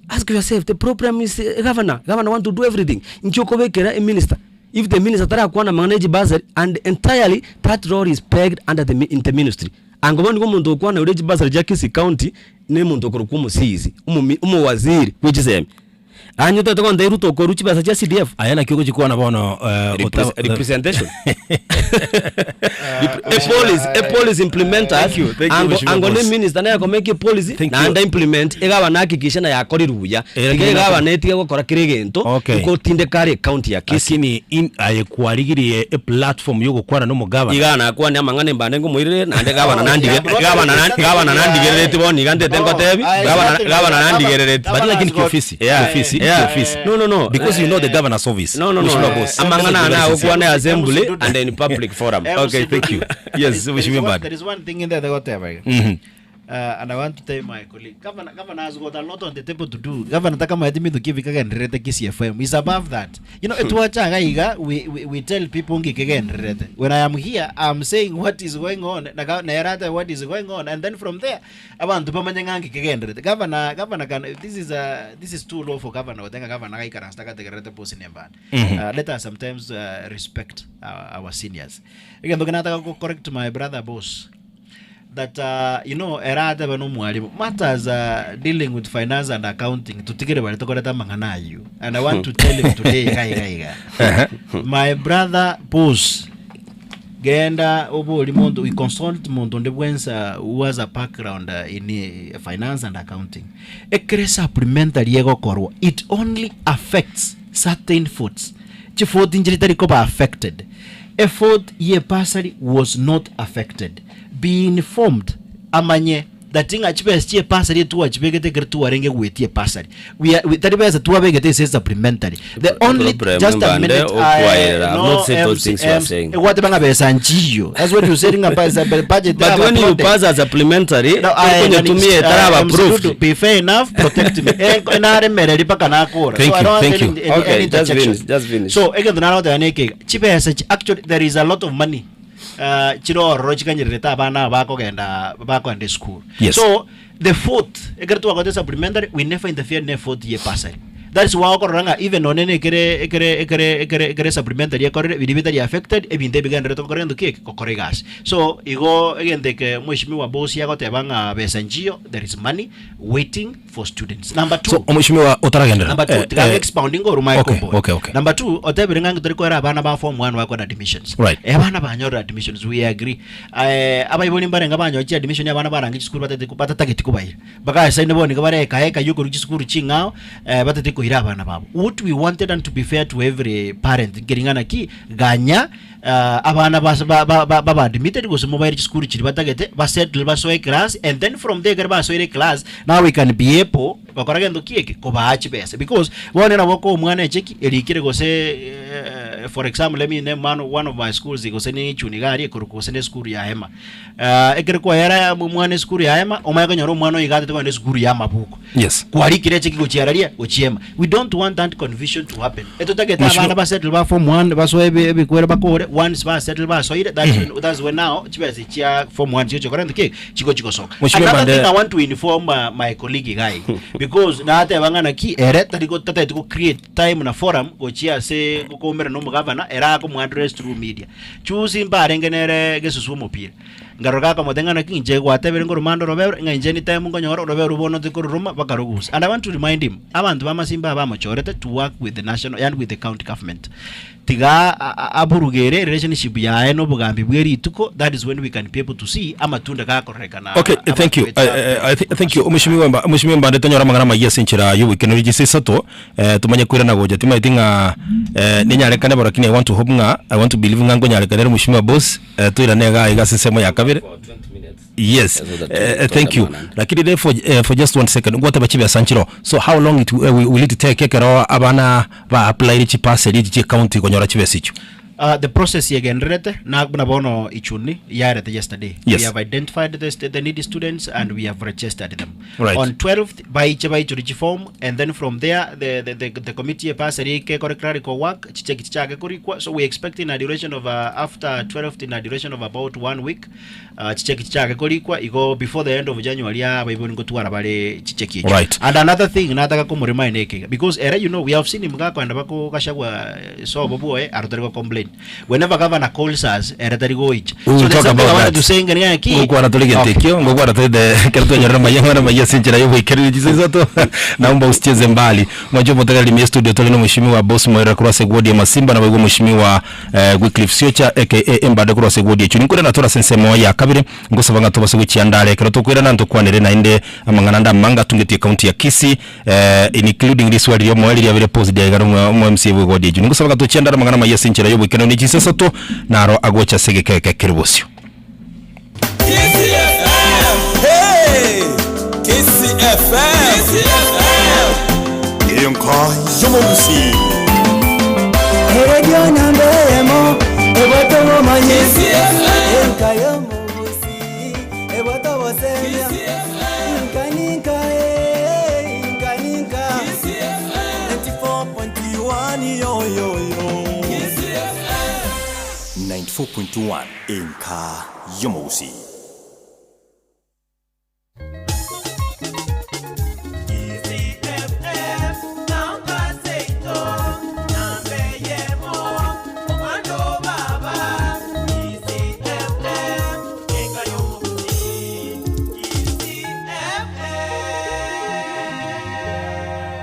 Ask yourself, the problem is eh, governor. Governor want to do everything. Inki okobekera eminister? If the minister tarakwana amang'ana ya chibasari and entirely that role is pegged under the, mi- in the ministry. Ango bono nigo omonto okwana ore chibasari chia Kisii county ne omonto okorokwa omosisi, omomi- omowaziri bwe chisemi. Anye otagete kontebia Ruto okorwa chibesa chia CDF? Aya naki ogochikwana bono eh, Repre- ota- representation. A policy, a policy implementers Thank you, thank you, ango Mheshimiwa ango ne Boss. minister naye akomake policy Thank you. naende implement egabana hakikisha na yakorirwe buya Eh, tiga lakini egabana etige gokora kera egento Okay. nkotindeka are ecounty ya Kisii Lakini in aye kwarigirie eplatform yogokwana na omogavana iga nakwane amang'ana embande nkomoirere naende gavana nandige gavana nan- gavana nandigerereti bono iga ntete ngotebi gavana gavana nandigerereti But lakini kiofisi, Yeah. kiofisi, Yeah. kiofisi. No, no, no. Because you know the governor's office. No, no, no. Mheshimiwa boss. Amang'ana That's ana very agokwana sincere. assembly and in public forum. Okay, thank you. Yes, There is Mheshimiwa one- Mbadi. There is one thing in there that whatever. And I want to tell my colleague, Governor, Governor has got a lot on the table to do. Governor takama eti mithu kivikagenderete Kisii FM. He's above that. You know, etuacha gaiga, we, we, we tell people ngikegenderete. When I am here, I'm saying what is going on. Na na erata what is going on. And then from there, abantu bamanye ng'a ngikegenderete. Governor, Governor can, this is a, this is too low for Governor. Otenga Governor gaikaransa takategererete posi nembane. Let us sometimes respect our, our seniors. Egento kinataka go correct my brother boss that uh, you know ere atebe na omwalimu matters uh, dealing with finance and accounting tutigere bare tokorete amang'ana ayio and i want to tell him today iga iga iga my brother boss genda obori monto we consult monto onde bwensa who has a background uh, in uh, finance and accounting ekere supplementary egokorwa it only affects certain foods chifoti nchiri tari koba affected Effort ye bursary was not affected. Be informed amanye that ng'a chibesa chie bursary etwachibegete ekero twarenge goetia ebursary. We are, we, tari besa twabegete ase supplementary. The only Problem just a mbande minute okwaera. I I've no not said those MC, things you are MC, saying. egwateba ng'a besa nchiyo. That's what you said ng'a besa budget But when you pass a supplementary, No, I, okonyetumia etaraba approved. Dudu, be fair enough, protect me. Eh, naremereri mpaka nakora. Thank so I you, don't want thank you. any, any, Okay, any just interjection. finish, just finish. So egento naroteba neke chibesa chi- actually there is a lot of money uh, chirororo chikanyererete abana aba bakogenda bakogenda eschool. Yes. So the fourth ekero twagote supplementary we never interfere ne fourth ye bursary. That's why okorora ng'a even nonye na ekere ekere ekere ekere ekere supplementary ekorire biria bitari affected, ebinto ebigendererete gokora egento ki eke? Gokora egasi. So, igo egento eke mweshimiwa boss agoteba ng'a besa nchiyo, there is money waiting for students. Number two, So omweshimiwa otaragenderera Number two, eh, tiga eh, expounding oru my okay, komboy. okay, okay. Number two, otebire ng'a tori koera abana ba form 1 bakora admissions. Right. Eh, abana banyorire admissions, we agree. Eh, abaibori mbarenga banyoche admission abana barange chisukuru batete batatageti kobaira. Bagasaine bono nigo bare eka eka yokorwa chisukuru ching'ao eh, batete koira abana babo. What we wanted and to be fair to every parent nkeri ng'a naki ganya ah, abana bas- ba- ba- ba- baba admitted gose mobaire chisukuru chiria batagete basettle basoe class and then from there ekero basoire class now we can be able gokora gento ki eke kobaa chibesa because bono nabo okoa omwana echeki erikire gose eh, for example let me name one, one of my schools gose ni Ichuni iga aria ekorokwa gose ne esukuru ya Hema. Ekero kwayera omwana esukuru ya Hema omanye konyora omwana oyo iga atete kogenda esukuru ya amabuku. Yes. Kwarikire echeki gochia araria gochia ema. We don't want that confusion to happen. Etotagete Mheshimiwa- abana basettle ba form 1 basoe ebi- ebikwere bakore once basettle basoire that's when, that's when now chibesa chia form 1 chigocha kora ki chigochi gosoka. Mheshimiwa Another Bande- thing I want to inform my colleague iga iga because nateba ng'a naki ere tari go tatagete go create time na forum gochia ase gokoumera na omogavana ere akomoaddress through media. Chusi mbarenge nere gesusu omopira. Nkarora gakomotebia ng'a naki inche gwatebire nkoromande orobebe ng'a inche anytime nkonyora orobebe orwo bono tikororoma bakarogusa. And I want to remind him, abanto b'amasimba aba bamochorete to work with the national yaani with the county government. Tiga aburuge ere relationship yaye na obogambi bwe rituko, that is when we can be able to see amatunda gakorerekana Okay, thank you. I, I, thank you. Mheshimiwa Mba, Mheshimiwa Mbande tonyora amang'ana amaya ase enchera y'oboikeranu chisa isato eh, tomanye koirana gocha timaeti ng'a eh, ninyarekane bo lakini I want to hope ng'a I want to believe ng'a nkonyarekane ere Mheshimiwa boss eh, toirane iga iga ase ensemo ya kabere. Yes, So that eh, thank you. twatemana. Lakini re for, eh, for just one second ngwateba chibesa nchiro so how long it, will it take ekero abana ba apply chipaseri echi chie county konyora chibesa echio? The process yegendererete na buna bono ichuni yarete yesterday. Yes. We have identified the, st- the needy students and we have registered them. Right. On 12th baiche baichore chiform and then from there the, the, the, the committee epaseri ekekore clerical work chicheki chichake korikwa so we expect in a duration of after 12th in a duration of about one week uh, chicheki chichake korikwa igo before the end of January abaibori ngotwara bare chicheki echo. Right. And another thing nataka komoremind ekega because ere you know we have seen him gakoenda bako gachagua eh, sobo bwoye aro tari go complain whenever governor calls us ere tari goicha We will so there's talk something I about wanted that. to say ngani ki Ngokwana tore gento Okay. ekio ngokwana tore ekero twanyorera maiya ng'ana maiya ase enchera y'oboikereri chisa isato naomba usicheze mbali mwanche omotegereri ime studio tore na omweshimiwa Boss Moira korwa ase ward ya Masimba naboigo omweshimiwa eh, Wycliffe Siocha aka Embade korwa ase ward ya Ichuni nkorera tore ase ensemo ya kabere ngosaba ng'a tobase gochia are ekero tokoirana ntokwanere naende amang'ana ande amange atungetie county ya Kisii eh, including riswali riomoe riria riabeire posed aiga na omo MCA bwe ward ya Ichuni ngosaba ng'a tochie are amang'ana amaya ase enchera y'oboikeranu ne chinsa isato naro agocha ase egeka eke kere bosio. Hey! KCFM! Enka y'omogusii. Eredio namba eyemo ebwate obomanyi enka y'omogusi ebwate obosemia inka ninka eh, inka ninka 94.1 yo yo yo 94.1 Enka y'omogusii.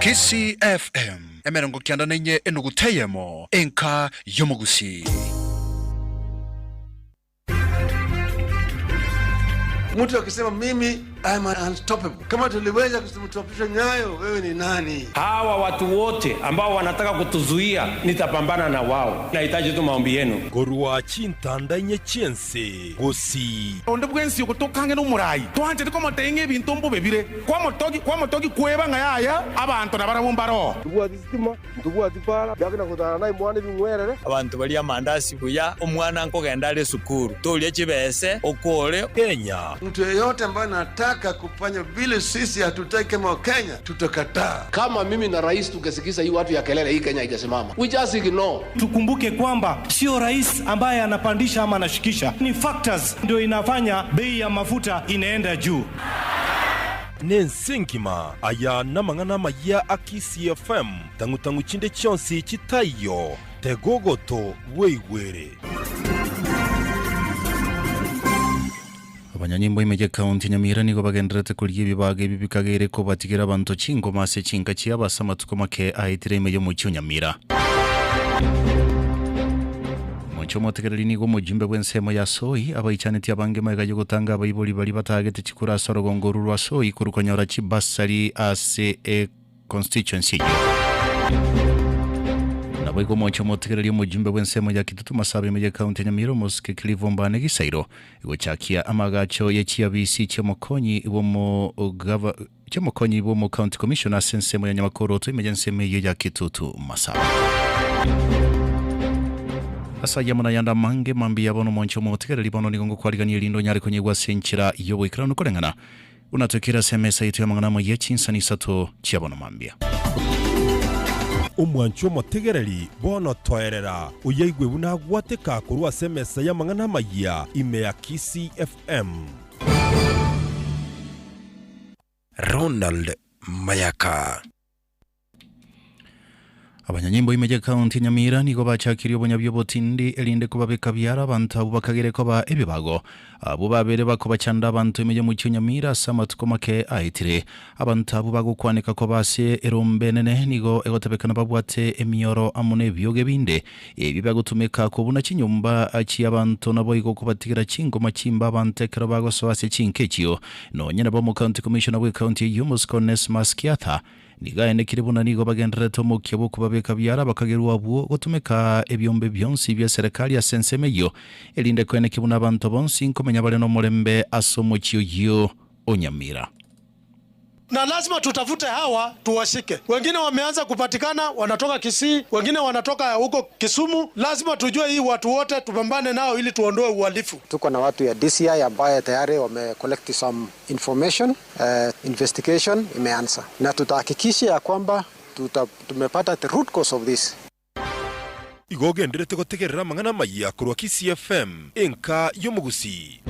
Kisii FM emerongo kianda na inye enuguta eyemo enka y'omogusii. Mtu akisema mimi I'm unstoppable, kama tuliweza kumtopisha Nyayo, wewe ni nani? Hawa watu wote ambao wanataka kutuzuia, nitapambana na wao. Nahitaji tu maombi yenu. Korwa chintanda inye chiense gusii. Onde bwensi ogotokange na omorai twanchete komotebia ng'a ebinto mbobe bire kwamotogi kwamotogi kweba ng'a yaya abanto nabarabwo mbaroo. Ntubwati sitima, ntubwati para, yakina kutana naye mwana ebing'werere. Abanto baria amandasi buya omwana nkogenda are esukuru toria chibese okore Kenya. Mtu yeyote ambaye anataka kufanya vile sisi hatutaki kama Wakenya, tutakataa. Kama mimi na rais tungesikiza hii watu ya kelele hii Kenya haijasimama. We just ignore. Tukumbuke kwamba sio rais ambaye anapandisha ama anashikisha, ni factors ndio inafanya bei ya mafuta inaenda juu. Na ense engima, aya namang'ana amayia a Kisii FM, tang'u-tang'u chinde chionsi chitaiyo, tega ogoto bweigwere. Abanyanyimbo ime y'Ekaunti ya Nyamira nigo bagendererete korigia ebibago ebi bikageire kobatigera abanto chingoma ase chinka chiabo ase amatuko make aetire ime y'omochie o Nyamira. Omochie omotegereri nigo omojumbe bw'ensemo ya Soi abaichanetie abange magega y'ogotanga abaibori baria batagete chikura ase orogongo oru rwa Soi korwa konyora chibasari ase econstituency eyio. Naboigo omochie omotegereri omojumbe bw'ensemo ya Kitutu Masaaba ime y'Ekaunti ya Nyamira omosike Clive Ombane Gisairo gochakia amagacho ye chiabisi chi'omokonyi bw'omogava chi'omokonyi bw'omo county commissioner ase ensemo ya Nyamakoroto ime y'ensemo eyio ya Kitutu Masaaba. Ase ayio amo nayande amange mambia bono omonche omotegereri bono nigo ngokwarigania erinde onyare konyigwa ase enchera y'oboikeranu koreng'ana buna toikire ase emesa yaito y'amang'ana amayia chinsani isato chia bono mambia. Omwanchi omotegereri, bono toerera, oyaigwe buna agwateka korwa ase emesa y'amang'ana amayia ime ya Kisii FM. Ronald Mayaka. Abanyanyimbo ime y'Ekaunti ya Nyamira nigo bachakirie obonyabi obotindi erinde kobabeka biara abanto abwo bakagere koba ebibago. Abwo babere bakobachanda abanto ime y'omochie o Nyamira ase amatuko make aetire. Abanto abwo bagokwaneka koba ase erombe enene nigo egotebekana babwate emioro amo nebiogo ebinde ebi bagotumeka kobuna chinyomba chi'abanto naboigo kobatigera chingoma chimbe abanto ekero bagosoa ase chinka echio. Nonya nabo Omocounty Commissioner bw'ecounty eyio Omosike Onesmus Kiatha Nigo aenekire buna nigo bagendererete omokia bw'okobabeka biara bakagerwa abwo gotumeka ebiombe bionsi bia serekari ase ensemo eyio, erinde koenekia buna abanto bonsi nkomenya bare nomorembe ase omochie oyio o Nyamira. Na lazima tutafute hawa tuwashike. Wengine wameanza kupatikana wanatoka Kisii, wengine wanatoka huko Kisumu. Lazima tujue hii watu wote tupambane nao ili tuondoe uhalifu. Tuko na watu ya DCI ambaye tayari wame collect some information. Investigation imeanza na tutahakikisha ya kwamba tumepata the root cause of this. Igo ogenderete gotegerera amang'ana amayia korwa Kisii FM, enka y'omogusii.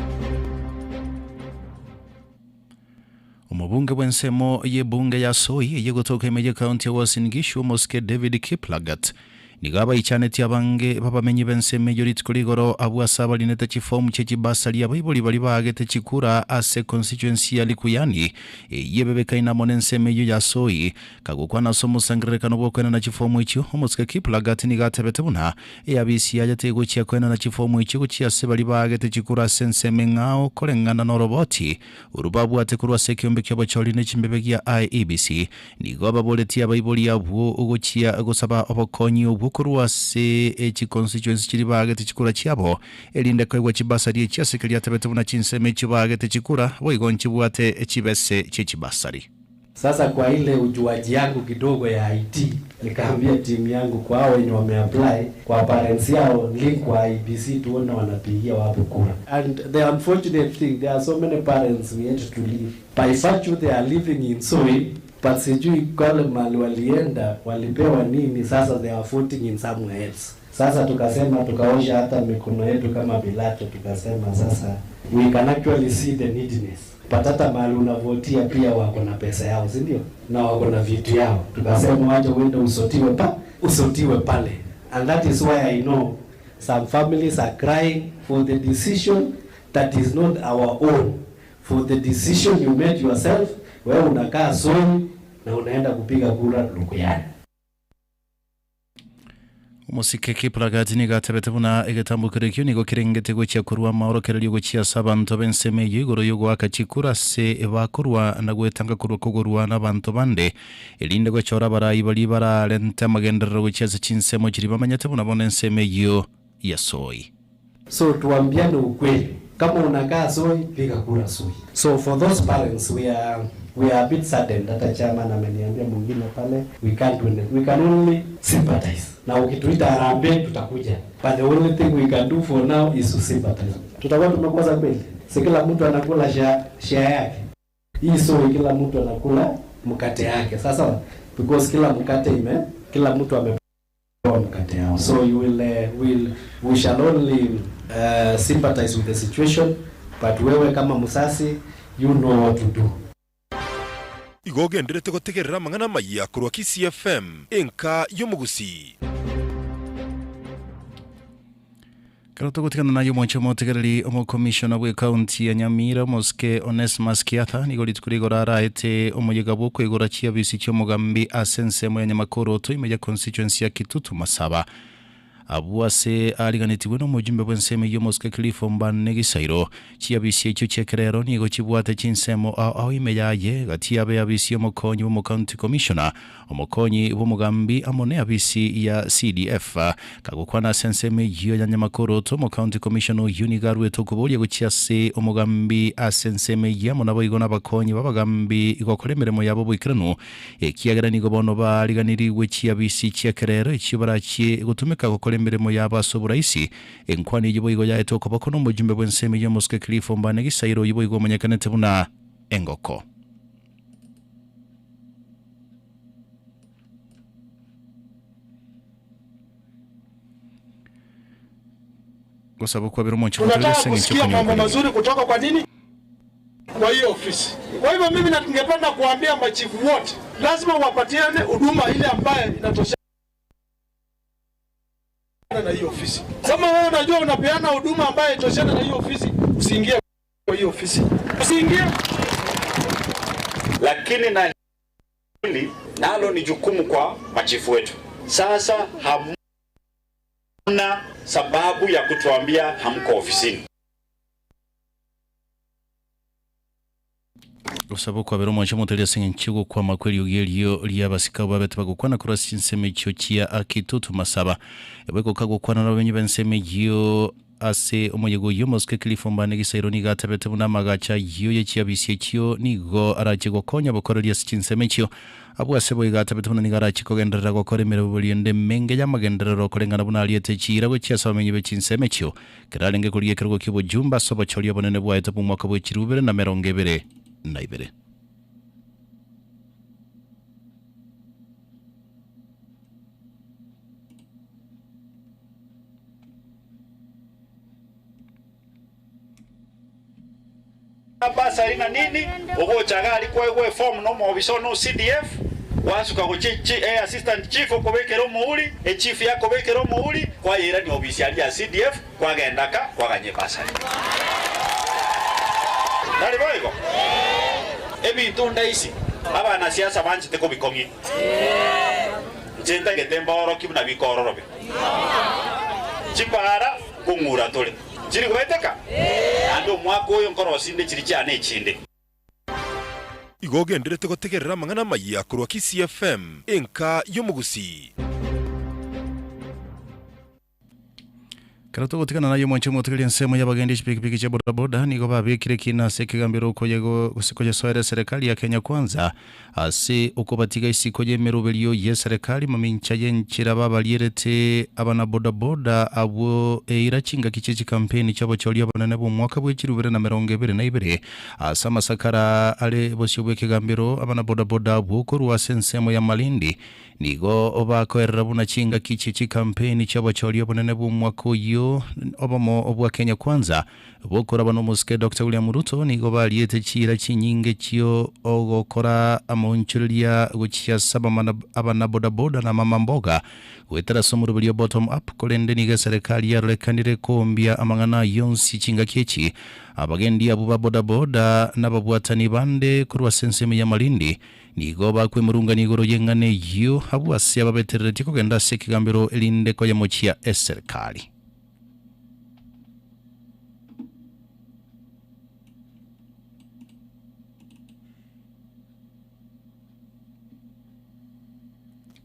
Omobunge bw'ensemo y'ebunge ya Soy eyegotoka ime y'ekaunti ya Uasin Gishu omosike David Kiplagat nigo abaichanetie abange b'abamenyi b'ensemo eyio rituko rigoro abwo ase abarinete chifomu chie chibasari abaibori baria baagete chikura ase constituency ya Likuyani eyio ebebekaine amo n'ensemo eyio ya Soy. Kagokwana ase omosangererekano bw'okoenana chifomu echio omosike Kiplagat nigo atebete buna Eabisi yaye tegochia koenana chifomu echio gochia ase baria baagete chikura ase ensemo eng'ao koreng'ana noroboti Oro babwate korwa ase ekeombe ki'obochori ne chimbebe gia IEBC, nigo ababoretie abaibori abwo gochia gosaba obokonyi obwo korwa ase chiconstituency chiria baagete chikura chiabo, erinde koegwa chibasari echi ase keria atebete buna chinsemo echio baagete chikura boigo nchibwate chibese chie chibasari. Sasa kwa ile ujuaji yangu kidogo ya IT nikaambia team yangu kwa hao wenye wameapply kwa parents yao link kwa IEBC tuone wanapigia wapi kura. And the unfortunate thing there are so many parents we had to leave. By virtue they are living in Soi but sijui kwale mahali walienda walipewa nini sasa they are voting in somewhere else. Sasa tukasema tukaosha hata mikono yetu kama Pilato tukasema sasa we can actually see the neediness. But hata mahali unavotia pia wako na pesa yao, si ndio? Na wako na vitu yao. Tukasema wacha uende usotiwe pa, usotiwe pale. And that is why I know some families are crying for the decision that is not our own. For the decision you made yourself, wewe unakaa Soi na unaenda kupiga kura Lukuyani. Omosike Kiplagat nigo atebete buna egetambokero ekio nigo kerengete gochia korwa amaorokererio gochia ase abanto b'ensemo eyio igoro y'ogoaka chikura ase bakorwa na gwetanga korwa kogorwa n'abanto bande, erinde gochora abarai baria bararente amagenderero gochia ase chinsemo chiria bamanyete buna bono ensemo eyio ya Soi. So tuambiane ukweli, kama unakaa Soi piga kura Soi. So for those parents we are we are a bit saddened, hata chairman ameniambia mwingine pale, we can't do anything, we can only sympathize. Na ukituita harambee tutakuja, but the only thing we can do for now is to sympathize. Tutakuwa tumekosa kweli? Si kila mtu anakula share yake. Hii Soi kila mtu anakula mkate yake. Sasa because kila mkate ime, kila mtu ame mkate yao. So you will will, we shall only sympathize with the situation, but wewe kama msasi you know what to do. Igo ogenderete gotegerera amang'ana amayia korwa Kisii FM, enka y'omogusii. Ekero togotigana naye omwanche omotegereri omokomishona bw'ekaunti ya Nyamira omosike Onesmus Kiatha nigo rituko rigoro araete omoyega bw'okoigora chiabisi chi'omogambi ase ensemo ya Nyamakoroto ime ya constituency ya Kitutu Masaba. Abwo ase ariganetigwe nomojumbe bw'ensemo eyio omosike Cliff Ombane Gisairo. Chiabisi echio chi'ekerero nigo chibwate chinsemo ao ao ime yaye, gati yabo eabisi y'omokonyi bw'omocounty commissioner, omokonyi bw'omogambi amo neabisi ya CDF. Kagokwana ase ensemo eyio ya Nyamakoroto, omocounty commissioner oyio nigo aruete okoboria gochia ase omogambi ase ensemo eyio amo naboigo nabakonyi b'abagambi gokora emeremo yabo boikeranu Ekiagera nigo bono baariganirigwe chiabisi chi'ekerero echio barachie gotumeka gokora emeremo yabo ase oboraisi. Enkwana eyio boigo yaetwe okoboko nomojumbe bw'ensemo eyio omosike Cliff Ombane Gisairo oyio boigo omanyekanete buna Engoko. Gosaba okwabera omonche gotoria Tunataka ase eng'encho kusikia okonyora mambo okorigia. mazuri kutoka kwa nini? Kwa hiyo ofisi. Kwa hivyo mimi na- ningependa kuambia machifu wote lazima wapatiane huduma ile ambaye inatoshana na hiyo ofisi. Kama wewe unajua unapeana huduma ambayo itoshana na hiyo ofisi, usiingie kwa hiyo ofisi, usiingie. Lakini na hili nalo ni jukumu kwa machifu wetu. Sasa hamna sababu ya kutuambia hamko ofisini. Gosaba okwabera omwanche omoteria ase eng'encho y'ogokwama kw'eriogi erio ri'abasike abwo babete bagokwana korwa ase chinsemo echio chia Kitutu Masaba. Eboigoka gokwana nabamenyi b'ensemo eyio ase omoyega oyio omosike Cliff Ombane Gisairo nigo atabete buna amagacho ayio ye chiabisi echio nigo arache gokonya obokoreri ase chinsemo echio. Abwo ase boigo atabete buna nigo arache kogenderera gokora emeroberi ende emenge y'amagenderero koreng'ana buna ariete chiira gochia ase abamenyi be chinsemo echio. Ekero arenge korigia ekerogo ki'obojumbe ase obochori obonene bwaete bw'omwaka bwe chilifu bibere na emerongo ebere na ibere. Bursary na nini, ogocha iga aria kwaegwa eform na omobisa one o CDF, gwasuka gochia echi e assistant chief okobekera omouri, echief yakobekera omouri, kwayeirania obisi aria ya CDF, kwagenda ka, kwaganya ebursary. Tari boigo? Ebinto ndaisi, abanasiasa banchete kobikong'ia. Inche ntagete mbaorokie buna bikororobe. Chipara, nkong'ura tore. Nchiri goeteka? Naende omwaka oyo nkorosie inde chiri chiane echinde. Igo ogenderete gotegerera amang'ana amayia korwa Kisii FM, enka y'omogusii. Ekero togotigana naye omwanche omotigerie ensemo y'abagendi echipikipiki chia bodaboda nigo babekire ekina ase ekegambero okoyego gose koyesoera eserekari ya Kenya Kwanza ase okobatiga isiko y'emeroberio y'eserekari mamincha y'enchera babarierete abanabodaboda abwo eira chingaki chie chikampeni chi'obochori obonene bw'omwaka bwe chilifu bibere na emerongo ebere na ibere ase amasakara are bosio bw'ekegambero abanabodaboda abwo korwa ase ensemo ya Malindi Nigo bakoerera buna chingaki chie chikampeni chi'obochori obonene bw'omwaka oyio obomo obwa Kenya Kwanza bokoraba n'omosike Doctor William Ruto nigo bariete chiira chinyinge chio ogokora amaonchoreria gochia ase abanabodaboda na mama mboga goetera ase omoroberio bottom up korende nigo eserekari yarorekanire koombia amang'ana ayio onsi chingaki echi abagendi abwo ba bodaboda nababwatani bande korwa ase ensemo ya Malindi Nigo bakwemurungania igoro y'eng'ana eyio, abwo ase ababetereretie kogenda ase ekegambero erinde koyemochia eserikari.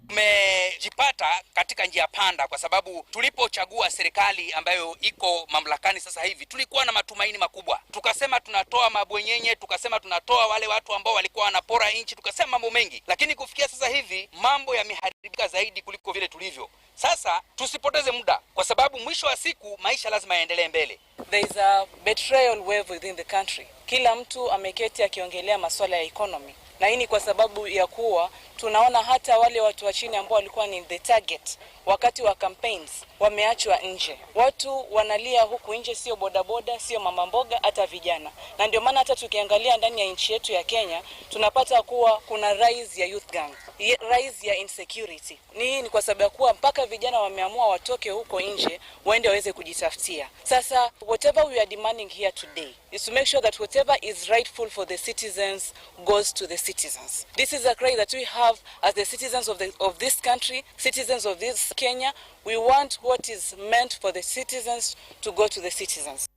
Tumejipata katika njia panda kwa sababu tulipochagua serikali ambayo iko mamlakani sasa hivi tulikuwa na matumaini makubwa. Tukasema tunatoa mabwenyenye, tukasema tunatoa wale watu ambao walikuwa wanapora nchi, tukasema mambo mengi, lakini kufikia sasa hivi mambo yameharibika zaidi kuliko vile tulivyo sasa. Tusipoteze muda, kwa sababu mwisho wa siku maisha lazima yaendelee mbele. There is a betrayal wave within the country. Kila mtu ameketi akiongelea masuala ya economy, na hii ni kwa sababu ya kuwa tunaona hata wale watu wa chini ambao walikuwa ni the target wakati wa campaigns wameachwa nje. Watu wanalia huku nje, sio bodaboda, sio mama mboga, hata vijana. Na ndio maana hata tukiangalia ndani ya nchi yetu ya Kenya tunapata kuwa kuna rise ya youth gang, rise ya insecurity. Ni hii ni kwa sababu ya kuwa mpaka vijana wameamua watoke huko nje waende waweze kujitafutia. Sasa whatever we are demanding here today is to make sure that whatever is rightful for the citizens goes to the citizens. This is a cry that we have as the citizens of, of this country, citizens of this Kenya. We want what is meant for the citizens to go to the citizens.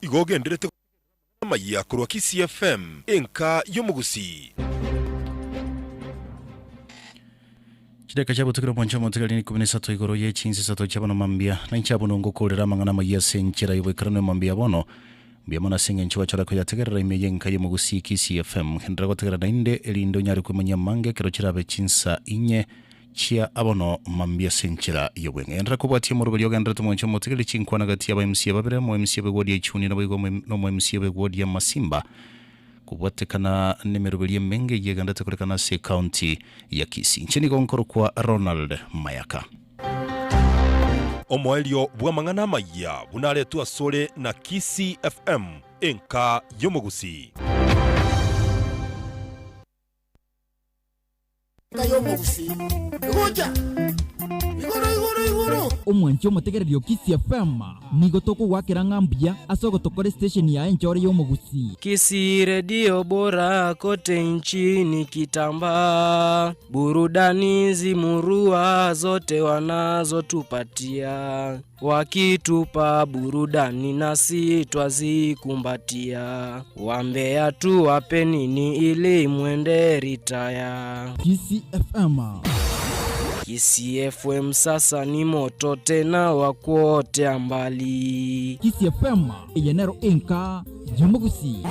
Igo ogenderete amaiya korwa Kisii FM, enka y'omogusii. Chidaka chia botukire omwancho omotigari ikomi na isato igoro ye chinsa isato chia bono mambia, na inche abwo nongokorera amang'ana amayia ase enchera y'oboikeranu mambia bono. Mbuya mono ase eng'encho gwachora koyategerera ime y'enka y'omogusii Kisii FM. Genderera gotegerera naende erinde onyare kwemanyia amange ekero chirabe chinsa inye chia abono mambia ase enchera y'obweng'e. Genderera kobwatia omoroberi ogendererete omwancho omotigari chinkwana gati y'aba MCA babere, omo MCA bw'ewodi ya Ichuni naboigo nomo MCA bw'ewodi ya Masimba. Kobwatekana nemeroberi emenge eyio egenderete korekana ase ecounty ya Kisii. Inche nigo nkorokwa Ronald Mayaka. Omoerio bw'amang'ana amayia buna aretwe asore na Kisii FM, enka y'omogusii. Omwanchi omotegereri o Kisii FM, nigo tokogoakera ng'a mbuya ase ogotokora estation yaye enchore y'omogusii. Kisii redio bora kote nchini kitambaa, burudani zimurua zote wanazotupatia, wakitupa burudani nasi twazikumbatia, wambea tuwape nini ili mwende ritaya. Kisii FM. Kisii FM sasa ni moto tena wa kuotea mbali. Kisii FM eye nero enka y'omogusii.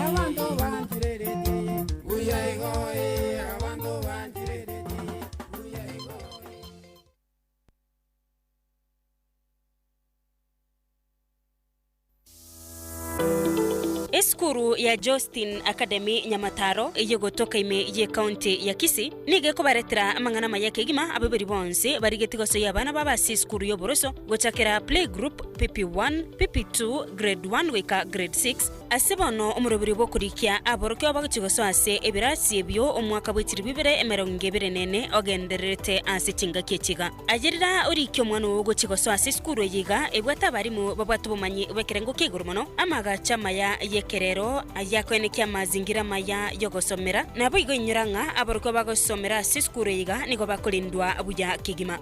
Esukuru ya Jostin Academy Nyamataro eyegotoka ime ye county ya Kisii nigo ekobaretera amang'ana amaya kegima abaibori bonsi barigetie gosoyia abana babo ase esukuru y'oboroso gochakera playgroup, PP1, PP2, grade 1 goika grade 6. Ase bono omoroberi bw'okorikia aborokigwa bagochia gosoa ase ebirasi ebio omwaka bw'echiribu ibere emerongo ebere na ene ogendererete ase chingaki echi iga. Aye riria orikie omwana oo gochia gosoa ase esukuru eye iga ebwate abarimu babwate obomanyi bw'ekerengo kia igoro mono, amagacho amaya y'ekerero ayakoenekia amazingira amaya y'ogosomera, naboigo inyora ng'a aborokigwa bagosomera ase esukuru eye iga nigo bakorendwa buya kegima.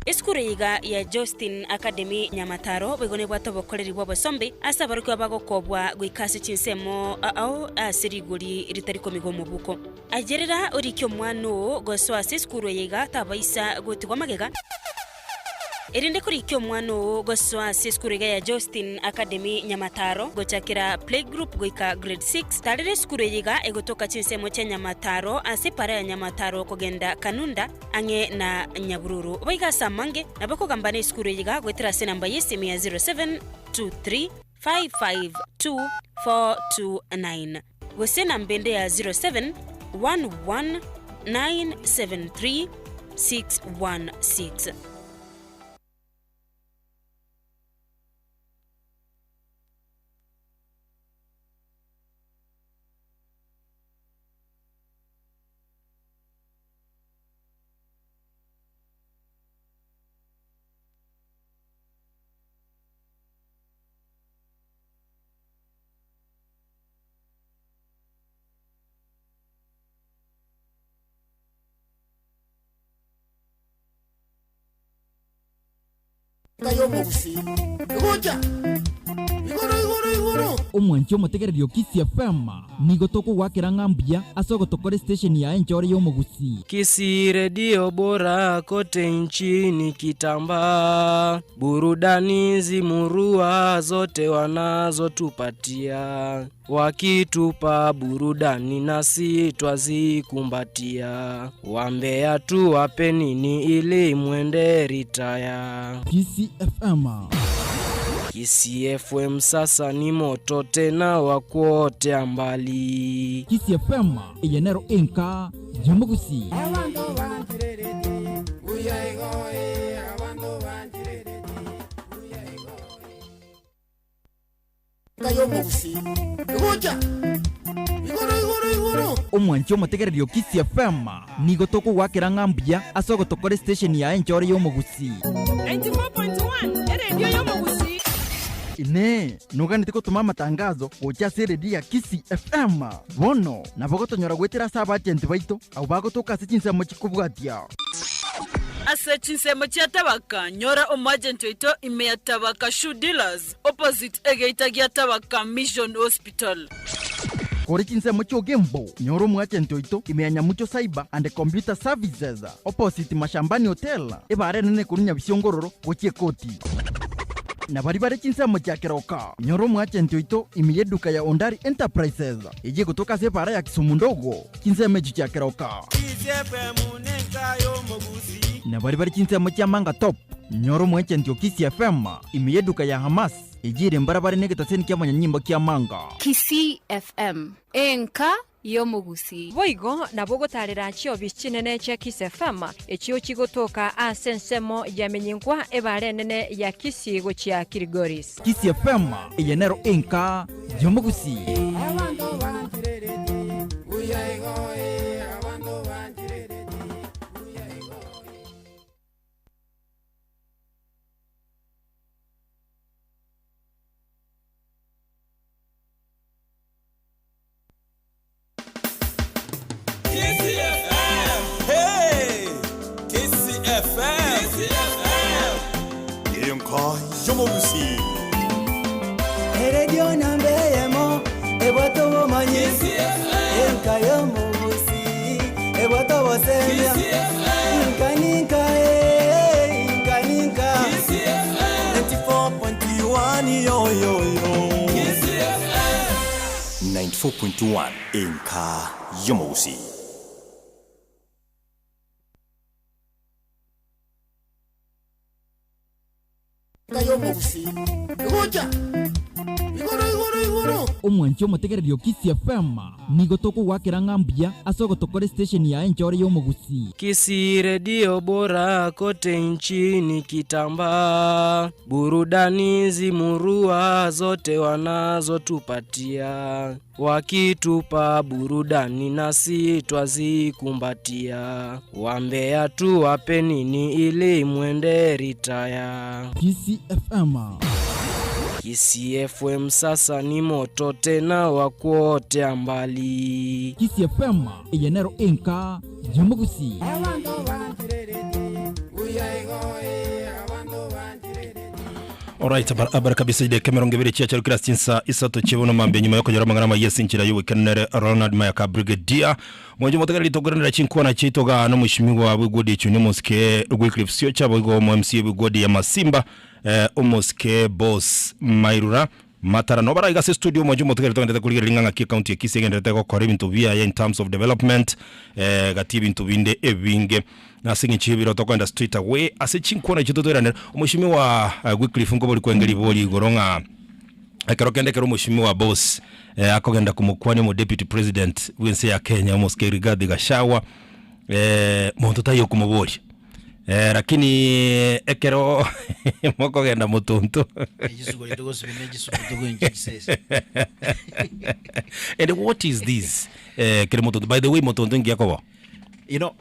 Esukuru eye iga ya Jostin Academy Nyamataro boigo nebwate obokoreri bw'obosombe ase aborokigwa bagokobwa goika ase chinsemo ao ase rigori ritari komigwa omobuko. Ayerera orikie omwana oo gosoa ase esukuru eye iga tabaisa gotigwa magega, erinde korikia omwana oo gosoa ase esukuru iga ya Jostin Academy Nyamataro gochakera playgroup goika grade 6. Tarera esukuru eye iga egotoka chinsemo chia Nyamataro ase epara ya Nyamataro kogenda Kanunda ang'e na Nyabururu. Boigo ase amange nabo okogamba na esukuru eye iga goetera ase enamba y'esimi ya 0723 552 429 gose enamba ende ya 0711 973 616. Omwanchi omotegereri o Kisii FM, nigo tokogoakera ng'a mbuya ase ogotokora estation yaye enchore y'omogusii. Kisii redio bora kote nchini kitambaa, burudani zimurua zote wanazotupatia, wakitupa burudani nasi twazikumbatia, wambea tuwape nini ili mwende ritaya. Kisii FM. Kisii FM sasa ni moto tena wa kuotea mbali. Kisii FM eye nero enka y'omogusii. Omwanchi omotegereri o Kisii FM, nigo tokogwakera ng'a mbuya ase ogotokora estation yaye enchore y'omogusii. 94.1 Eredio y'Omogusii. Inee! Noganeti gotoma amatangazo gocha ase eredio ya Kisii FM? Bono nabo gotonyora goetera ase abagenti baito abwo bagotoka ase chinsemo chikobwatia. Ase chinsemo chia Tabaka, nyora omoagenti oito ime ya Tabaka Shoe Dealers, opposite egeita gia Tabaka Mission Hospital. Kore chinsemo chi'Ogembo, nyora omoagenti oito ime ya Nyamucho Cyber and Computer Services, opposite Mashambani Hotel, ebara enene ekorwa Nyabisiongo gochia Ekoti. Na baria bare chinsemo chia Keroka, nyora omoagenti oito ime y'eduka ya Ondari Enterprises, eyio egotoka ase ebara ya Kisumu Ndogo, chinsemo echio chia Keroka. Na baria bare chinsemo chia Manga Top, nyora omoagenti o Kisii FM ime y'eduka ya Hamas, eyio ere mbarabare negetaseni ki'abanyanyimbo kia Manga. Kisii FM, enka y'omogusii. Boigo nabo ogotaarera chiofisi chinene chia Kisii FM, echio chigotoka ase ensemo ya Menyinkwa ebaara enene ya Kisii gochia Kilgoris. Kisii FM, eye nero enka y'omogusii. Enka y'omogusii. Eredio namba eyemo ebwate obomanyi enka y'omogusii ebwate obosemia nka ninka eh, nka ninka 94.1 yo yo yo 94.1 Enka y'omogusii. Omwanchi omotegereri o Kisii FM, nigo tokogwakera ng'a mbuya ase ogotokora estation yaye enchore y'omogusii. Kisii redio bora kote nchini kitambaa, burudani zimurua zote wanazotupatia, wakitupa burudani nasi twazikumbatia, wambea tuwape nini ili mwende ritaya. Kisii FM. Kisii FM sasa ni moto tena wa kuotea mbali. Kisii FM eye nero enka y'omogusii. Alright, abara kabisa ide Cameron Gebere chia charukira sinsa isato chibono mambe nyuma yo konyora mangana maye sinchira yo wekenere Ronald Mayaka Brigadier mwenje motegera litogoranira chinkwana chitoga no mushimiwa bwigodi chunye moske Wycliffe sio chabo go mu MC bwigodi ya Masimba eh, omoske boss Mairura Matara no bara igase studio mwenje motegera tondete kuligera linganga ki county ya Kisii gendete gokora ebintu biaye in terms of development eh, gati ebintu binde ebinge nase ng'inchi ebiro tokoenda straight away ase chinkwana chito toiranera omoshimiwa uh, Wycliffe nkobori kwengeri bori igoro ng'a ekero kende ekero omoshimiwa boss eh, akogenda komokwania omo deputy president bwense ya Kenya omosike Rigathi Gachagua eh, monto taiyo okomoboria eh, lakini ekero mokogenda motonto and what is this eh, kere motonto by the way motonto ngiakobo You know,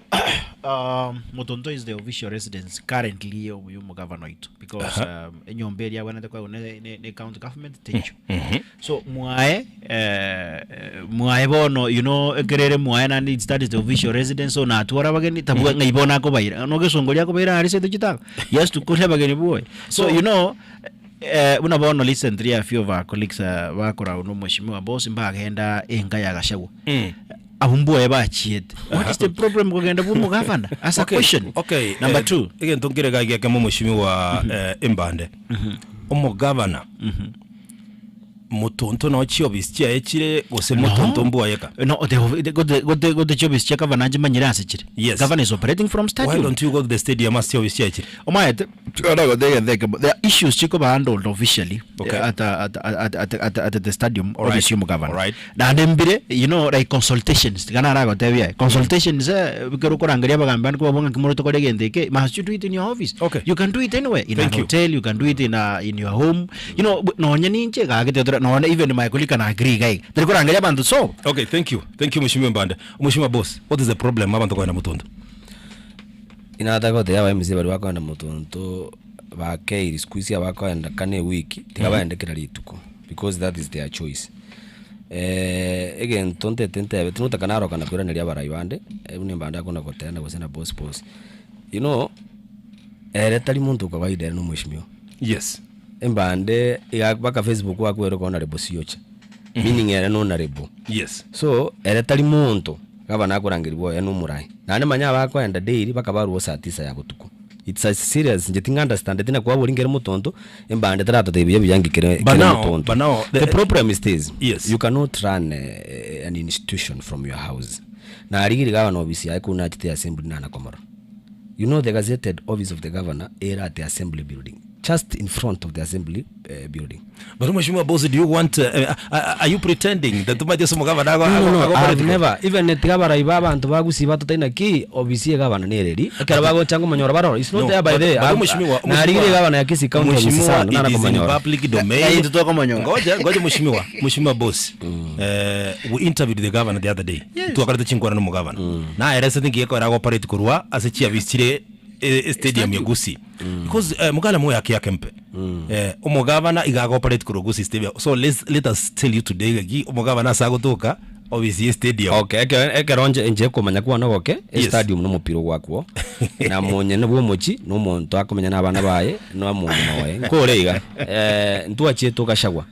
Mutunto is the official residence currently of uyu governor itu because Aha. enyomba eria abwenerete koegwa ne, ne, ne county government techo Mhm. so mwae eh, eh, mwae bono you know ekerere mwae nandi it's- that is the official residence so natwara abageni tabwa ng'ai bono akobaira nogesongo ria akobaira aria seto chitaka yes tukoria abageni bwoye so, you know eh, buna bono recently a few of our colleagues uh, bakora uno mheshimiwa boss mbagenda enka ya Gachagua abwo mboe bachiete what is the problem kogenda bwo omogavana as a Okay, question okay, number eh, two egento nkere iga giake momosimi wa eh, embande omogavana Motonto noo chiofisi chiaye chire gose motonto mbwayeka? No, the, the, gote, gote, gote chiofisi chia gavana nchimanyire ase chire. Yes. Governor is operating from Why stadium. don't you go to the stadium ase chiofisi chiaye chire? Omaete, ore goteba egento ekemo, there are issues chikoba handled officially Okay. at, at, at, at, at, at the stadium Alright. office y'omogavana. Alright. Naende mbire, you know, like consultations, tiga naragotebia aye, consultations eh, ekero okorangeria abagambi bande kobabua ng'a kimore tokore egento eke, must you do it in your office? Okay. You can do it anywhere, in Thank an you. hotel, you can do it in, a, in your home, you know, bu- nonye ninche gaki tiga tore, nonye even my colleague can agree iga iga, tari korangeria abanto so. Okay, thank you. Thank you Mheshimiwa Mbande. Mheshimiwa Boss, what is the problem abanto kogenda motonto? Inataka gotebia aba MC baria bakoenda motonto bakeire siku hizi abakoenda kane ewiki tiga baende kera rituko because that is their choice. Egento ntete ntebe tinotaka naroka na koiraneria abarai bande buna embande akona goteba gose na boss boss. You know ere tari monto okawaida ere na omweshimiwa. Yes. Embande iga mpaka Facebook gwakwera okona honourable siocha meaning ere na honourable. Yes. So ere tari monto gavana akorangerigwa oye na omorai. Naende manya abakoenda daily mpaka barwa saa tisa ya botuko. It's a serious inche tinga understandeti na kwabori nkere motonto embande teratotebia buya buya nki kere But kere now, motonto. but now The problem is this, Yes. you cannot run an institution from your house. Narigire gavana ofisi yaye kobuna nachete assembly nana komorora. You know the gazetted office of the governor ere at the assembly building, just in front of the assembly building. But Mheshimiwa Boss, do you want, are you pretending that tumache somo gavana No, no, no, ago I have political? never, even tiga abarai ba abanto ba Gusii batotaine naki ofisi ye gavana nere eri, ekero bagocha ngomonyora baroro, it's not No, there by but- the but Mheshimiwa, narigire Mheshimiwa, gavana ya Kisii County ofisi Mheshimiwa, sana, nara it is in komonyora. public domain. Eh, tutakomonyora. Ngoja, ngoja Mheshimiwa, Mheshimiwa Boss. Eh, we interviewed the governor the other day. Yes. Twakarete chinkwana no mugavana. Na erese ngiye ko erago operate korwa ase chiabisi chire eh, stadium ya Gusii. Because eh, mugala moyo yake yake mpe. Eh, omugavana igago operate korwa Gusii stadium. So let's, let us tell you today gaki omugavana asagotoka obisi ye stadium. Okay, ekero ekero nche nche komanya kwane ogoke, Yes. estadium nomopira ogwakwo, na monyene bwa omochi, na omonto akomenya na abana baye, na omong'ina oye. Nkore iga, ntwachiete ogachagua,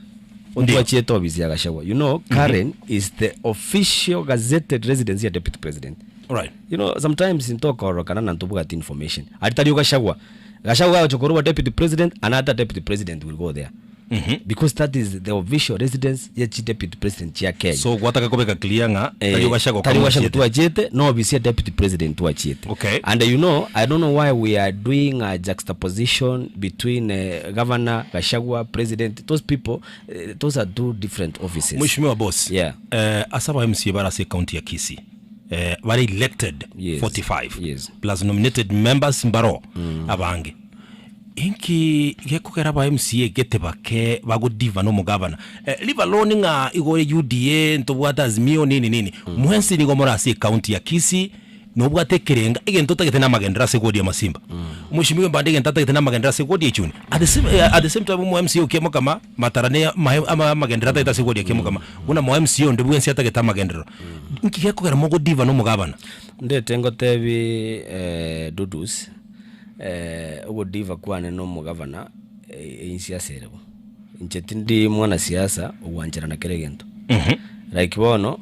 ntwachiete obisi ya Gachagua. You know, Karen is the official gazetted residence ya deputy president. Right. You know, sometimes ntokororokana na ntobwati information. Aria tari Gachagua. Gachagua agocha korwa deputy president, another deputy president will go there. Because that is the official residence ya chi deputy president chia Kenya. So gwataka kobeka clear ng'a tari Gachagua tari Gachagua kwamochiete. twachiete no obisi ya deputy president twachiete. Okay. And you know, I don't know why we are doing a juxtaposition between governor Gachagua, president. Those people, those are two different offices. Mheshimiwa Boss. Yeah. Ase aba MCA bare ase county ya Kisii bare elected Yes. 45 Yes. plus nominated members mbaro abange inki gekogera aba MCA gete bake bagodiva nomogavana leave alone ng'a igo UDA ntobwate azimio nini nini mwensi nigo more ase ecounty ya Kisii nobwate ekerenga egento otagete na amagenderero ase egodi ya Masimba Mheshimiwa Mbande egento atagete na amagenderero ase egodi ya Ichuni at the same, at the same time omo MCA okia mokama matara ne ma- ama amagenderero atagete ase egodi ya Kiamokama buna mo MCA onde bwensi atagete amagenderero nki gekogera mogodiva nomogavana Ndete ngotebi Dudus ogodiva kwane na omogavana einsi ase ere bo. Inche tindi mwanasiasa ogwancherana kera egento. Like bono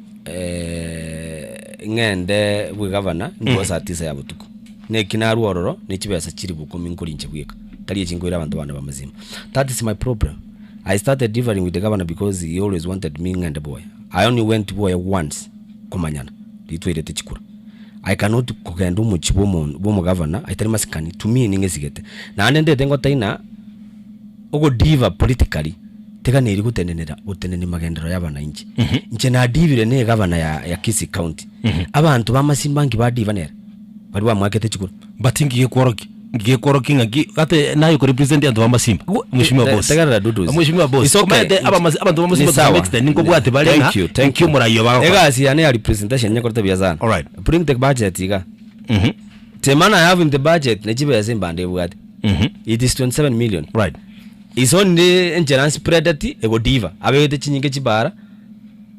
ng'ende bwe gavana nigo saa tisa ya botuko. Neki narwa ororo ne chibesa chilifu ikomi nkori inche bweka. Tari echi nkoira abanto bande b'amazima. That is my problem. I started differing with the governor because he always wanted me ng'ende bwoye. I only went bwoye once komanyana ritwairete chikura. I cannot kogenda omochie bwa omo bwa omogavana aitari masikani to me ning'esigete. Naende ndete ngotaina ogodiva politically teganeri gotenenera gotenenia magenderero ya abananchi. Inche nadivire ne egavana ya ya Kisii County. Abanto ba Masimba nki badiva nere? Baria bamwakete chikura. But ngigekworokia ngigekworokia ng'aki gate naye okorepresent abanto ba Masimba Mheshimiwa Te- Boss. tegerera Dudus. Mheshimiwa Boss. It's okay. Omanyete abamasi- abanto ba Ni Masimba to some sawa. extent ninkobwate bare Thank ng'a you, thank inki you. omoraia bagokora. Egasi yane ya representation nyekorete buya sana. Alright. Bring the budget iga. Temana I have in the budget ne chibesa embande ebwate. It is 27 million. Right. Is only enchera nspreadeti egodiva abegete chinyinge chibara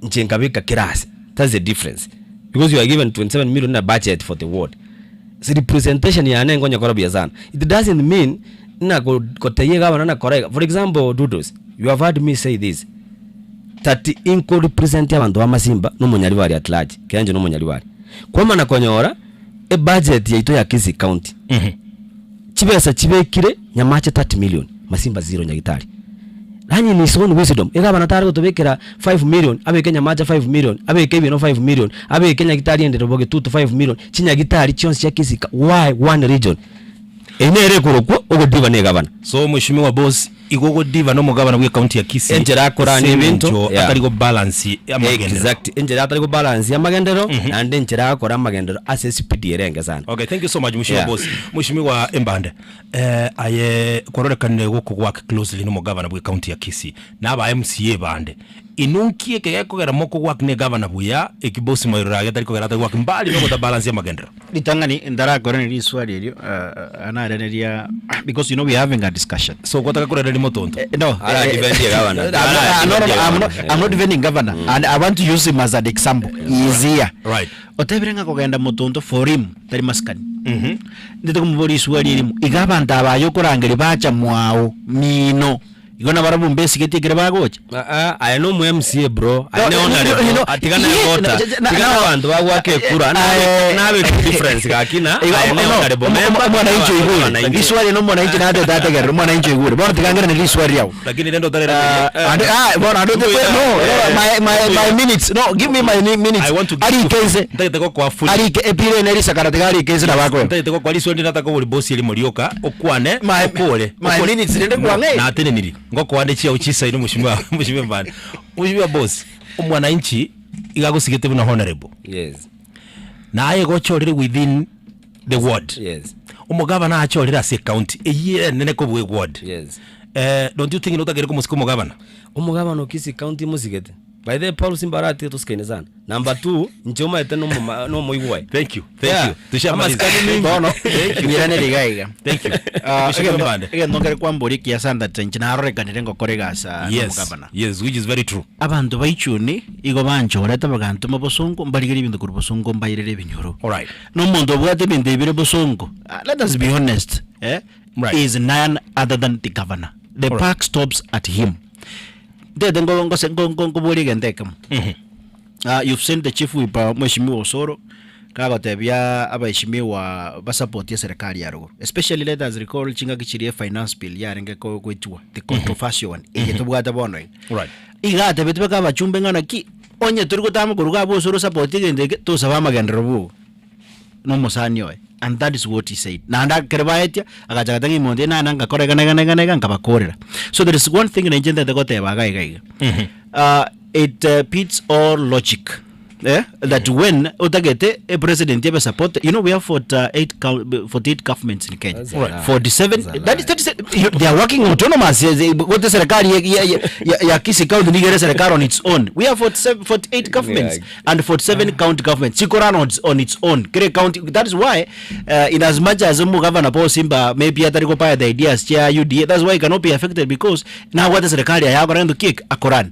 inche nkabeka kera ase. That's the difference. Because you are given 27 million na budget for the ward. So representation yane nkonyekora buya sana. It doesn't mean na goteyia gavana na kora iga. For example, Dudos, you have heard me say this. That inko represent abanto ba Masimba na omonyaribari at large. Kera inche na omonyaribari. Kwamana konyora ebudget yaito ya Kisii County. Chibesa chibekire Nyamache 30 million, Masimba zero Nyagitari. Yaani in his own wisdom, egavana tare gotobekera 5 million, abeke Nyamache 5 million, abeke Ebieno 5 million, abeke Nyagitari ende Robo Getutu 5 million, chinyagitari chionsi chia Kisii ka why one region? Eyio nere ekorokwa ogodiva na egavana. So mweshimiwa boss, igo ogodiva na omogavana bwe county ya Kisii Enchera akorana ase ebinto, eng'encho yeah. atari go balance amagenderero. Exact, enchera atari go balance amagenderero, naende enchera agokora amagenderero ase espeed ere enke sana. Okay, thank you so much mweshimiwa Yeah. boss. Mweshimiwa Embande, eh, aye kwarorekanire gokowork closely na omogavana bwe county ya Kisii na aba MCA bande. Inwe nki eke gekogera mokowork na egavana buya eki boss moirore age tari kogera atari work mbali na ogotabalance amagenderero? Ritang'ani ntarakoraneria riswali erio, anareneria because you know we are having a discussion. So gwataka koraneria motonto? No. Ara defend ye governor. I'm not, no, no, no, I'm not, I'm not defending governor. And I want to use him as an example. He is here. Right. Otebire ng'a kogenda motonto for him tari masikani. Ndete komoboria riswali erimo, iga abanto aba aye okorangeria bacha mwao mino. Igo nabarabwo mbesigeti ekero bagocha. Aa, aye no omo MCA bro, aye ne No, honorable, you know, atiga na yeah, voter, na- tiga na- na abanto bagwaka ekura, nabe nabe difference gaki na Igo, aye ne no, honorable member, omwananchi na oigure. wananchi. Riswali na omwananchi natete ategerere, omwananchi oigure. Bono tiga ngerane riswali riago. Lakini rende otare And, ah, bono ande ote- no, no, my, my, my minutes. No, give me my minutes. I want to give you- Arike nse. Ntagete gokoa fully. Arike epira ene risakara tiga arike nse nabakoe. Ntagete gokoa riswali nataka kobori boss erimo rioka okwane My- okore my okore. minutes rende kwang'e. Nateneniri ngokoa chiao chisaino mweshimiwa mweshimiwa Mbande. Mweshimiwa boss omwananchi iga agosigete buna honorable. Yes. Naye gochorire within the ward. Yes. Omogavana achorire ase ecounty eyio enene kobua eward. Yes. Eh, don't you think notagere komosika omogavana? Omogavana o Kisii County mosigete. By the way, Paul Simbarati tusikaine sana. Number 2, inche omaete nomoma nomoigwa. Thank you. Thank you. Tushamaliza. Amasikani mingi. Bono, Thank you. nyirane riga iga. Thank you. Ah, Mheshimiwa Mbande. egento nkere kwamboria ekiya that inche narorekanire ngokora egasa Yes. nomogavana. Yes, which is very true. Abanto baichuni igo banchorete bagantoma bosongo mbarigerie ebinto korwa bosongo mbairere ebinyoro. Alright. Na omonto obwate ebinto ebire bosongo, ah, let us be honest, eh, Right. is none other than the governor. The Alright. park stops at him. Ntete ngo- ngose- ngo- ngo- nkoborie egento ekemo. Ah, you've seen the chief whip uh, mheshimiwa Osoro kagotebia abaheshimiwa basupportie serikali ya ruguru especially let us recall chingaki chiria finance bill yarenge ko- goitigwa the controversial one eye tobwate bono iga Right. iga atebete baka abachumbe ng'a naki onye tori gotama koruga abwo Osoro support egento eke tosaba amagenderero bogo na omosani oye and that is what he said naende ekero baetia agacha agateba ng'a omonto oyo nane ngakora iga na iga na iga na iga nkabakorera so there is one thing nainche ntagete goteba iga iga iga it beats all logic eh, that when otagete a president ebe support you know we have 48, 48 governments in Kenya That's a lie. 47 That's a that is, that is, you, they are working autonomous gote serikali ya, ya, ya, ya Kisii County nigere serikali on its own we have 47, 48 governments Yeah. and 47 county governments chikoran on, on its own kere county that is why uh, in as much as mu governor Paul Simba maybe atari kopaya the ideas cha UDA that's why he cannot be affected because now what serikali yakora ndo kick akoran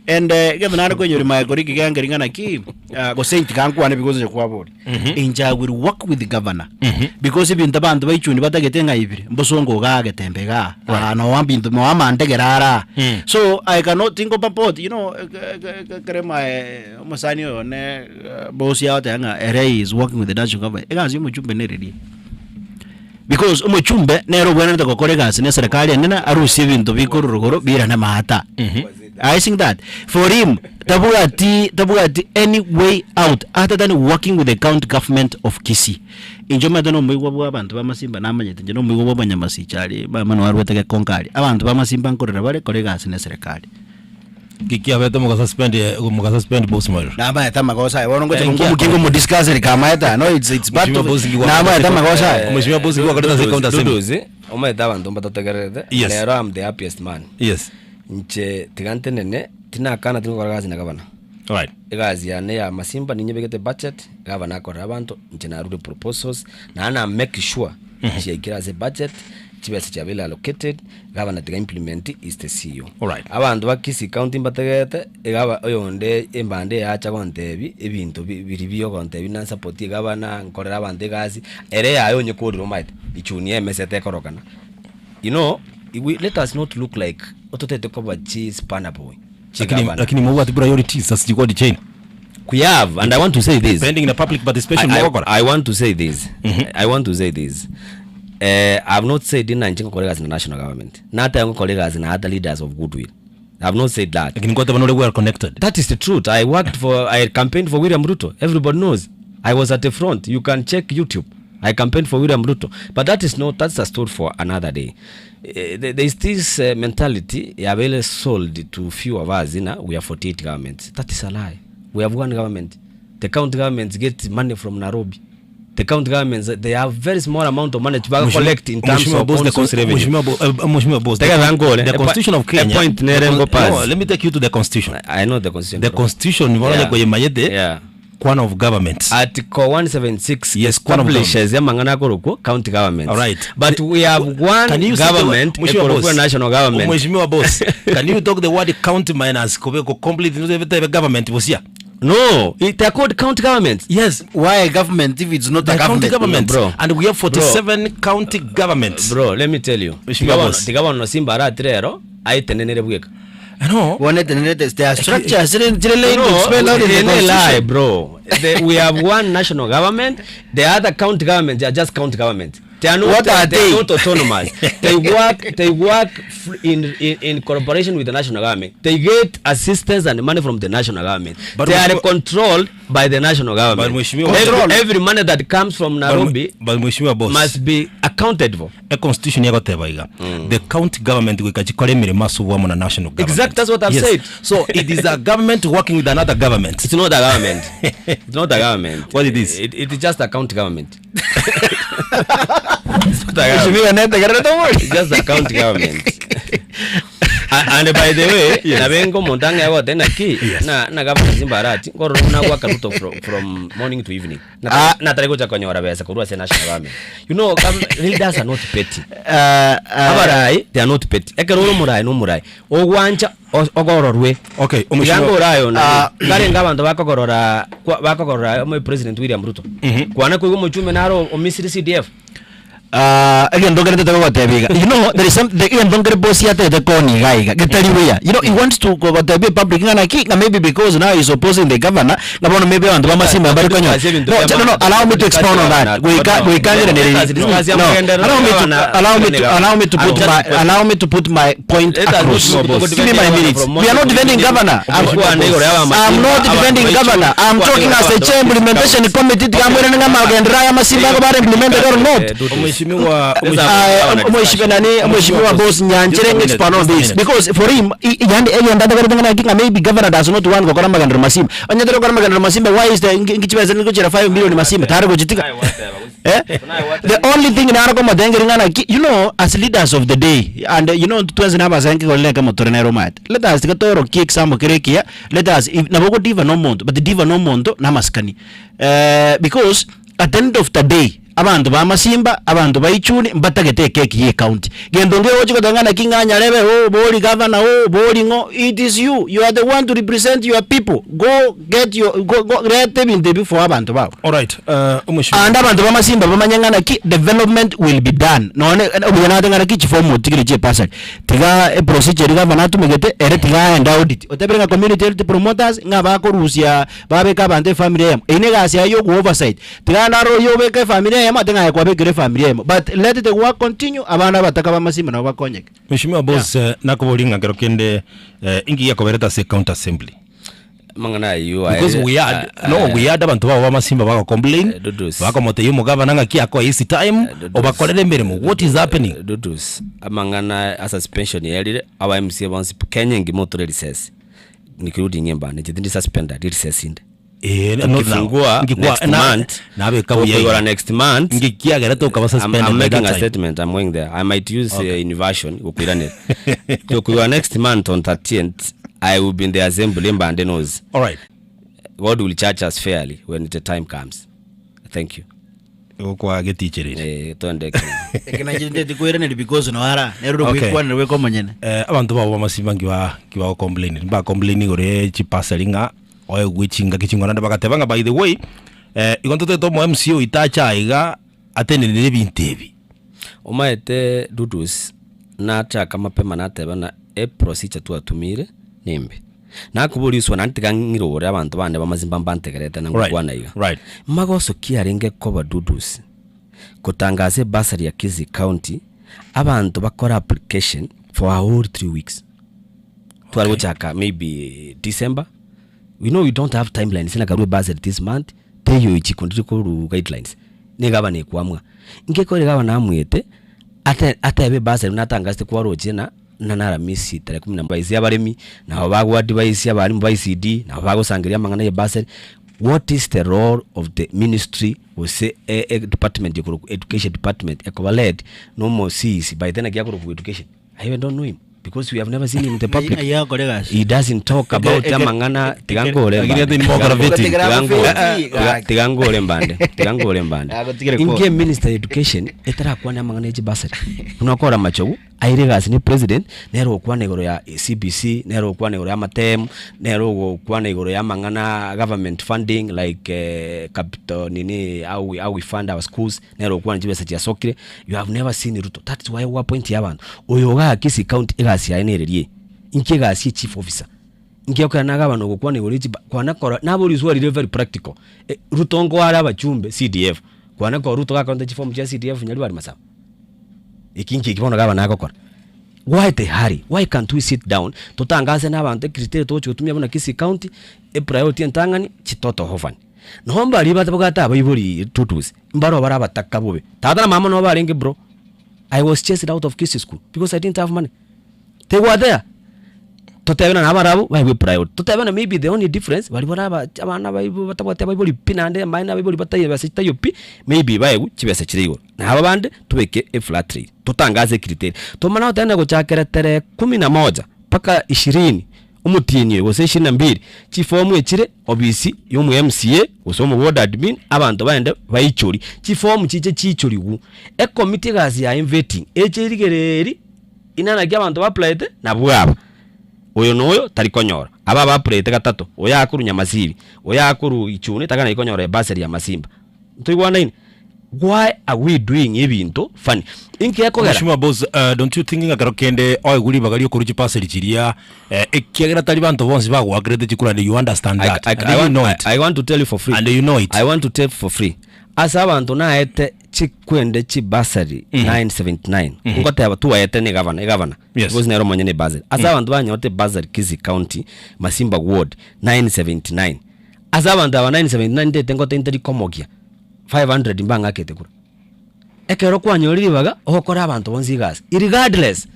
and uh, getho nare kwenyori mae kori kigangeri ng'ana ki uh, gose ntigankwane because nje kwabori inja will work with the governor because ebinto abanto baichuni batagete ng'a ibire mbosongo iga agetembe igaa ah, no binto no amandegera ara so I cannot think of about you know kere mae omosani oyo ne boss yao tega ng'a ere is working with the national government egasi ya omochumbe nereria because omochumbe nere obwenerete gokora egasi na eserekari enene arusie ebinto bikorwa rogoro birane maata I think that for him tabwati tabwati any way out other than working with the county government of Kisii. Inche omanyete na omoigwa bwa abanto ba Masimba namanyete inche na omoigwa bwa abanyamasicha aria mama nwarwete gekonka aria. Abanto ba Masimba nkorera bare kora egasi na eserekari. Ki kiabete mogasuspend mogasuspend boss Moiro? Namaete amagoso aye bono ngocha Thank you. ngomokinga omodiscuss rikamaete aya no it's it's part Mheshimiwa of Boss ngigwa- namaete amagoso aye. Mheshimiwa Boss ngigwa koreta ase county assembly. Duduzi, omanyete abanto mbatotegererete Yes. rero am the happiest man Yes. Inche tiga ntenene, tinakana tingokora gasi na gavana. Alright. Egasi yane ya masimba ninyebegete budget, gavana akorera abanto, inche narure proposals, naende na make sure chiaikire ase budget, chibesa chiabeire allocated, gavana tiga implement is the CEO. Alright. Abanto ba Kisii county mbategerete, egaba oyonde embande eye acha gontebi ebinto bi biri biogontebi nansapotie gavana, nkorere abanto egasi, ere yaye onyekorire omanyete, ichuni emesete ekorokana. You know, we, let us not look like ototete koba chi spanner boy. Chi Lakini gavana. lakini mobwate priorities ase chikodi chiaino. We have, and I want to say this. Pending the public participation I, mogokora. I, I want to say this. I want to say this. Uh, I've not said in Nanjing colleagues in the national government. Not colleagues in other leaders of goodwill. I have not said that. Lakini ngwateba nore well connected. That is the truth. I worked for, I campaigned for William Ruto. Everybody knows. I was at the front. You can check YouTube. I campaigned for William Ruto. But that is not, that's a story for another day. Eh, there is this mentality yabele sold to few of us in we are 48 governments. That is a lie. We have one government. The county governments get money from Nairobi. The county governments, they have very small amount of money to collect in terms Mheshimiwa of Boss, the own cons- revenue. Mheshimiwa Bo- Mheshimiwa Boss, the Teka con- thankole. the A Constitution of a Kenya. point the nere con- ngo pass. No, let me take you to the Constitution. I know the Constitution. The bro. Constitution wanaja Yeah. kwenye mayete Yeah. kwan of government. Article 176 Yes, kwan of establishes amang'ana akorokwo county governments. All right. But we have one Can you say the word- government Mheshimiwa ekorokwo Boss, national government. Mheshimiwa Boss, can you talk the word county minus kobeko complete the government bosia? No, it, they are called county governments. Yes. Why a government if it's not The a county government? government. Bro. And we have 47 county governments. Bro, let me tell you. Mheshimiwa Boss. Tiga bono Simba aratire aitenenere bweka. No. There are structures zile laid No, spelled out in the they lie, constitution. bro. The, we have one national government. The other county governments are just county governments. They are not, What are they? they? are not autonomous. They work. They work in cooperation with the national government. They get assistance and money from the national government. But they are Mheshimiwa- controlled by the national government. But Mheshimiwa- Every money that comes from Nairobi But Mheshimiwa Boss. must be accounted for. A constitution yagoteba iga. The county government gwikachikora emirimo ase obwamo na national government. Exactly, that's what I've yes. said. So it is a government working with another government. It's not a government. It's not a government. What it is? It is just a county government. It's not a government. Mheshimiwa netegerere tomori. It's just a county government. And by the way, Yes. nabengo omonto ang'e agote naki Yes. na na gavana Simba Arati nkorora buna gwaka Ruto from morning to evening Ah. natari gocha konyora besa korwa ase national government. You know, leaders are not petty. Abarai they are not petty. Ekero ore omorai na omorai ogwancha ogororwe. Okay, Tiga ngorayo na Ah. karenga abanto bakogorora bakogorora omo president William Ruto. Kwana koiga omochume naro omisiri CDF. Again don't get it gotebiga. You know there is some the again don't get boss yate the koni gaiga getari buya. You know he wants to go gotebi public ngana ki na maybe because now he's opposing the governor na bono maybe abantu bamasimba bari konyo. No, no, no, allow me to expound on that. We can't no, allow me to put my point Let us across. not go Give me my defending minutes. governor We are not from defending governor. I'm not defending governor. I'm talking as a chair implementation committee. Tikamwere nga magendera ya masimba ko bare implemented or not. Mheshimiwa Mheshimiwa nani Mheshimiwa boss Nyanchere expound on this because for him yani eyenda ndagara kinga maybe governor does not want gokora magendero masimba. Onye gokora magendero masimba why is the ngichibeza nikuchira 5 million masimba tare kuchitika. Eh? The only thing narako madengeri ngana you know as leaders of the day and you know twenze naba sanki koleka motore nero mat. Let us tikatoro ki example kirekia let us if naboko diva no monto but diva no monto namaskani. Because at the end of the day abantu ba masimba abantu baichuni mbatagete keki ye county gendo nge ochi kotangana kinganya lebe oh boli governor oh boli ngo it is you you are the one to represent your people go get your go, go rete bintu before abantu bao All right. Mheshimiwa and abantu bamasimba bamanyangana ki development will be done none obuyanate ki chifomu tigire che pasal tiga e procedure governor atumigete ere tiga enda audit oteberenga community health promoters nga bakorusia babeka abantu family yam ine gasi ayo ku oversight tiga naro yo beka family yam atenga kwa bekere family yam but let the work continue abana bataka bamasimba nabo bakonyeke. Mheshimiwa Boss, yeah. Nakoboringa kero kende ingi yakobereta se county assembly. Mangana you because we had no we had abantu babo bamasimba baka complain bakamoteye omugavana ng'aki akoa easy time obakorere emirimo what is happening. Dudus amang'ana a suspension yerire aba MCA bonsi Kenya ngima otore recess nikirudi ng'embane chithindi suspended recess inde. Eh, not now. Tukifungua Ngikuwa- next month nabe kabuya tukigora next month ngikiagera tukaba suspended I'm by making that a time. statement. I'm going there. I might use Okay. inversion gukwiranira tukigora next month on 13th I will be in the assembly Mbande knows. All right. God will charge us fairly when the time comes. Thank you. Gukwa gitichirire eh twende ekinanjete because no ara neruro Okay. kwikwanira gwika omonyene. Abantu babo bamasimba ngiba ngiba complain mba complain gore chipasari ng'a oe gwichinga kichingona bakateba ng'a by the way igo ntotete omo MCO itacha iga atenenere ebinto ebi. Omaete dudus nachaka mapema nateba na e procedure twatumire nimbe nakuburiswa nantiga ng'irore abantu bande bamazimba mbantegerete na ngukwana iga right. magoso kiarenge koba dudus kutangaza basari ya Kisii County abantu bakora application for a whole 3 weeks. Tware gochaka maybe December. We know we don't have timelines na karue bursary this month, teiyo echiko ndiri koru guidelines. Ne egavana ekwamua. Inki ekore egavana amuete, ate atebe ebursary buna atangasete kwaroche na na na Aramisi tarehe kumi na baisia abaremi, nabo bago advise abalimu ba ECD, nabo bagosangereria amang'ana ya ebursary. What is the role of the ministry gose e e department ekorokwa education department ekoba led na omo CEC by then naki akorokwa education? I even don't know him because we have never seen him in the public. Ng'ai agokora egasi? He doesn't talk about Ekere- amang'ana tiga ekere- nkore Lakini mbande. ati ni mogora Tiga vetting. tiga Tiga- tiga- tiga nkore mbande tiga nkore mbande Agotigere inki kore. eminister ya education etarakwane amang'ana ya chibasari buna okora machogu aire egasi ne president nere ogokwana igoro ya CBC nere ogokwana igoro ya amatemu nere ogokwana igoro ya amang'ana government funding like eh, capital nini how we, how we fund our schools nere ogokwana chibesa chiasokire you have never seen Ruto that's why ogo appoint abanto oyo igaa Kisii county egasi yaye nererie inki egasi ya chief officer inki okera na gavana ogokwana igoro ya chiba kwana kora nabo riswali rire very practical eh, Ruto nkoare abachumbe CDF kwana kora Ruto gakorenta chiform chia CDF nyaribari masaba eki nki eki bono gavana agokora why the hurry why can't we sit down totangase na abanto ecriteria togochi gotumia buna Kisii county epriority entang'ani chitoto orphan noho mbaria batabwate abaibori tutus mbaro bare abataka bobe tata na mama nabo barenge bro I was chased out of Kisii school because I didn't have money tegwatea totebe na abarabwo baebwe priority totebe na maybe the only difference baria bare aba abana baibwe batabwati abaibori pi naende amaene abaibori bataiyo besa chitaiyo pi maybe baegwe chibesa chire igoro. Na aba bande tobeke eflat rate totangase ecriteria tomana goteba gochakera tarehe kumi na moja mpaka ishirini omotienyi oyo gose ishirini na mbili chifomu echire obisi ya omo MCA gose omo ward admin abanto baende baichorie chifomu chiche chiichorigwu ecommittee egasi yaye vetting eche erigereeri Inee naki abanto bapurete? Nabwo aba, Oyo noyo tari konyora. Aba abapurete gatato, oyo akorwa Nyamasiri, oyo akorwa Ichuni taganeti konyora ebasari ya Masimba. Ntoigwanaine? Why are we doing ebinto funny? Inki ekogera? Mheshimiwa Boss, uh, don't you think ng'a kero kende oegwe ribaga riokorwa chipaseri chiria eh, ekiagera tari banto bonsi bagoakerete chikura and you understand I, that I, and I, you want, know I, it I want to tell you for free. and you know it I want to tell for free. Ase abanto naete chikwende chibasari 979 ngoteba twaete ne gavana egavana Yes. because nere omonyene ebasari ase abanto banyorete ebasari Kisii County Masimba ward 979 ase abanto aba 979 ndete ngote ntari komokia 500 mbang'akete kura ekero kwanyorire ribaga ogokora abanto bonsi egasi irregardless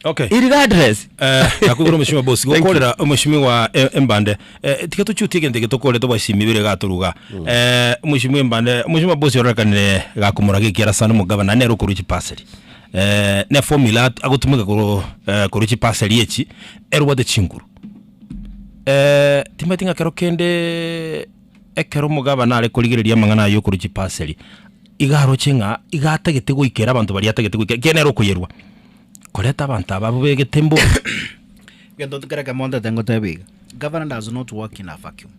Okay. Irregardless. Eh, nakwigura omweshimiwa boss Thank you. gokorera omweshimiwa eh, embande eh, tiga tochutie egento eke tokorete obwashimi bire gatoruga eh, omweshimiwa embande omweshimiwa boss ororekanire gakomora gekiara sana omogavana nere okorwa chipaseri eh, ne formula agotumeka koro eh, korwa chipaseri echi ere obwate chinguru eh, timanyeti ng'a kero kende ekero omogavana are korigereria amang'ana aya okorwa chipaseri iga aroche ng'a iga atagete goikera abanto baria atagete goikera ekiagera nere okoyerwa. Koreta abanto aba abwo begete mbobe. Egento kere ekemo ntete ngoteba iga, governor does not work in a vacuum.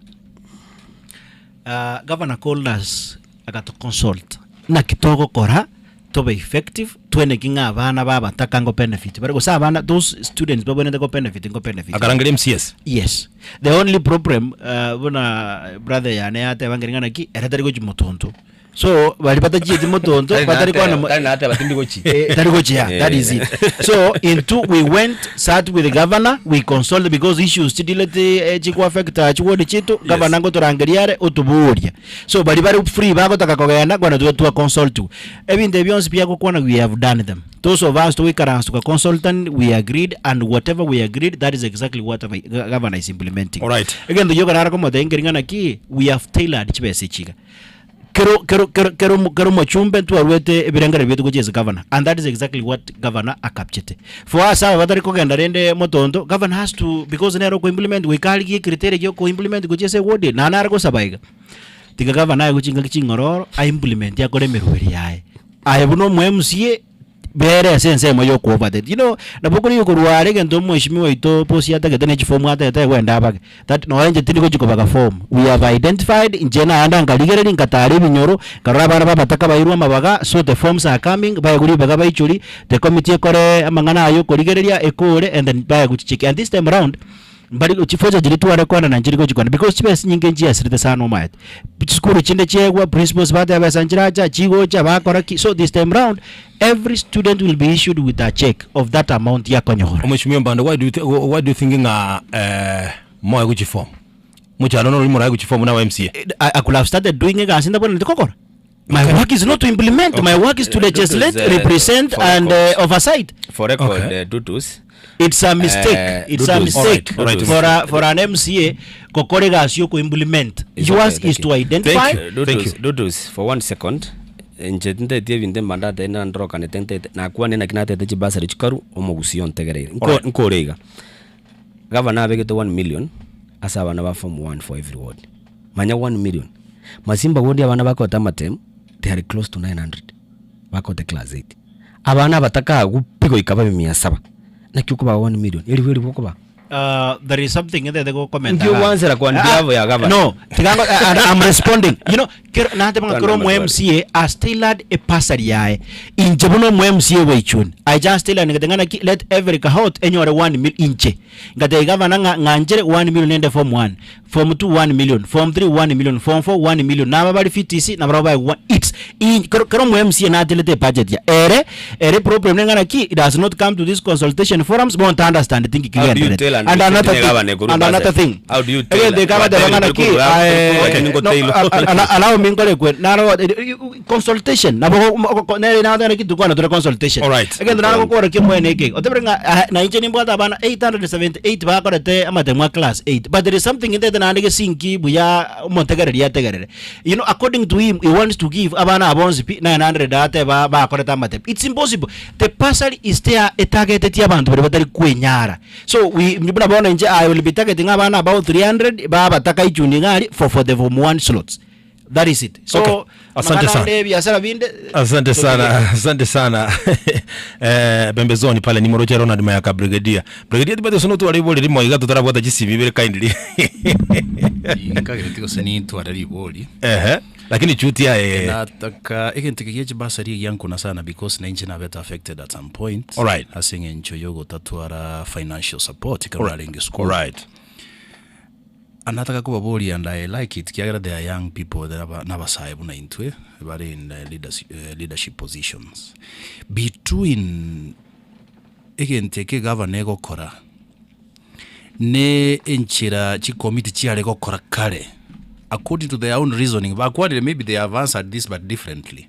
Ah, governor called us agato consult naki togokora tobe effective tweneki ng'a abana ba abataka ngo benefit bare gose abana those students babwenerete go benefit ngo benefit. Akarangeria MCS. Yes. The only problem ah, buna brother yane yateba ngeri ng'a naki ere tari gochia motonto. So bari batachieti motonto Tari batari nateba- kwana mo- tari nateba tindi gochi. Eh, tari gochia that is it so into we went sat with the governor we consulted because issues chidilete eh, chikuaffecta chiwodi chitu governor ngotorangeria are otoboria so bari bari free bagotaka kogenda kwana twa twa consult ebinto ebi bionsi biagokwana we have done them those of us toikaransa tuka consultant we agreed and whatever we agreed that is exactly what the governor is implementing Alright. egento giokarara komotebia nkeri ng'a naki we have tailored chibesa echiga Kero kero kero kero kero omochumbe ntwarwete ebirengererio biaito gochia ase governor and that is exactly what governor akapchete. For us aba batari kogenda rende motonto, governor has to because nere oko implement goika arigie ecriteria gia oko implement gochia ase eward eye, naende nare gosaba iga, tiga governor aye gochia chingaki ching'ororo a implement akore emeroberi yaye. Aye buna omo MCA bere ase ensemo ya oko overtake. You know, nabo okorigia korwa are egento omweshimiwa oito bosi atagete ne chifomu atagete egwende abage, that nonya inche tindi gochia kobaga form. We have identified, inche naende nkarigereria nkatara ebinyoro, nkarora abana ba abataka bairwe amabaga, so the forms are coming, baegwe ribaga baichori, the committee ekore amang'ana aya okorigereria ekore and then baegwe chicheki. And this time round, Mbari chifocha chiria tware kwana na nchiri gochikwana because chibesa nyinge nchiasirete sana omaete. Chisukuru chinde chiaegwa, principals bateba besa nchiracha, chigocha bakora ki, so this time round every student will be issued with a cheque of that amount yakonyora. Omweshimiwa Mbande, why do you, why do you think ng'a eh, moe gochi form? Mochando noro morae gochi form na MCA. I, I could have started doing egasi ndabwenerete gokora. My work is not to implement, my work is to legislate, represent for and record. oversight. For record, Okay. Dutus. It's a mistake. It's a Dutus. mistake Dutus. for an MCA gokora egasi yo implement. It's Yours okay, is thank to you. identify. Dutus, Dutus, for one second inche ntetie ebinto embanda atari nandorokanete ntete nakwane naki natete chibasari chikaru omogusi ontegereire Nko- Alright. nkore iga gavana abegete 1 million ase abana ba form 1 for every ward manya 1 million masimba ward abana bakote amatemu they are close to 900 bakote class 8 abana abataka pi goika babe mia saba naki okobaa 1 million eribu eribu okobaa There is something ntete go comment Nkio iga. gwansera kwa Ah, behalf ya governor. No, tigango and I'm responding. You know, kero nateba ng'a kero Twana omo MCA has tailored a bursary yaye. Inche buna omo MCA bwa Ichuni. I just tailored ngate ng'a naki let every cohort enyore 1 mil inche. Ngatebia governor ng'a ng'anchere 1 million ende form 1, form 2 1 million, form 3 1 million, form 4 1 million. Naba bare VTC nabarabwo bae 1 it's in kero kero omo MCA natelete ebudget ya ere ere problem neng'a naki it does not come to this consultation forums bonto understand think How do you kigenderete tell and and represent another the thing governor kuru and another budget? thing How do you tell Egento ekabateba ng'a naki no, allow me nkore kwe naro consultation nabo nere naro naki tukwana tore consultation Alright. egento naro gokora kimwene eke otebere ng'a ah, na inche nimbwate abana 878 bakorete amatemo a class 8 but there is something intete naende gesinki buya omotegereri ategerere you know according to him he wants to give abana aba bonsi pi 900 ateba bakorete amatemo it's impossible the bursary is there etagetetie abanto baria batari kwenyara so we buna bono inche I will be targeting abana about 300 babataka ichuni iga aria for for the form 1 slots that is it so Okay. Asante amang'ana sana. ande ebiasara binde Asante sana, totige. asante sana. Eh, pembezoni pale ni moroche Ronald Mayaka Brigadier. Brigadier tibate sono tware ibori rimo iga tutarabwata chisibi ibere kindly. Nkagereti gose nintware ribori. Ehe. Lakini chuti yaye. Nataka egento eke gia chibasari egiankuna sana because na inche nabete affected at some point. Alright. Ase eng'encho yogotatwara financial support ekero Alright. narenge school. Alright. Anataka kobaboria and I like it kiagera they are young people they are nabasae buna intwe bare in leadership positions. Between egento eke egavana egokora ne enchera chikomiti chiare gokora kare according to their own reasoning bakwarire maybe they have answered this but differently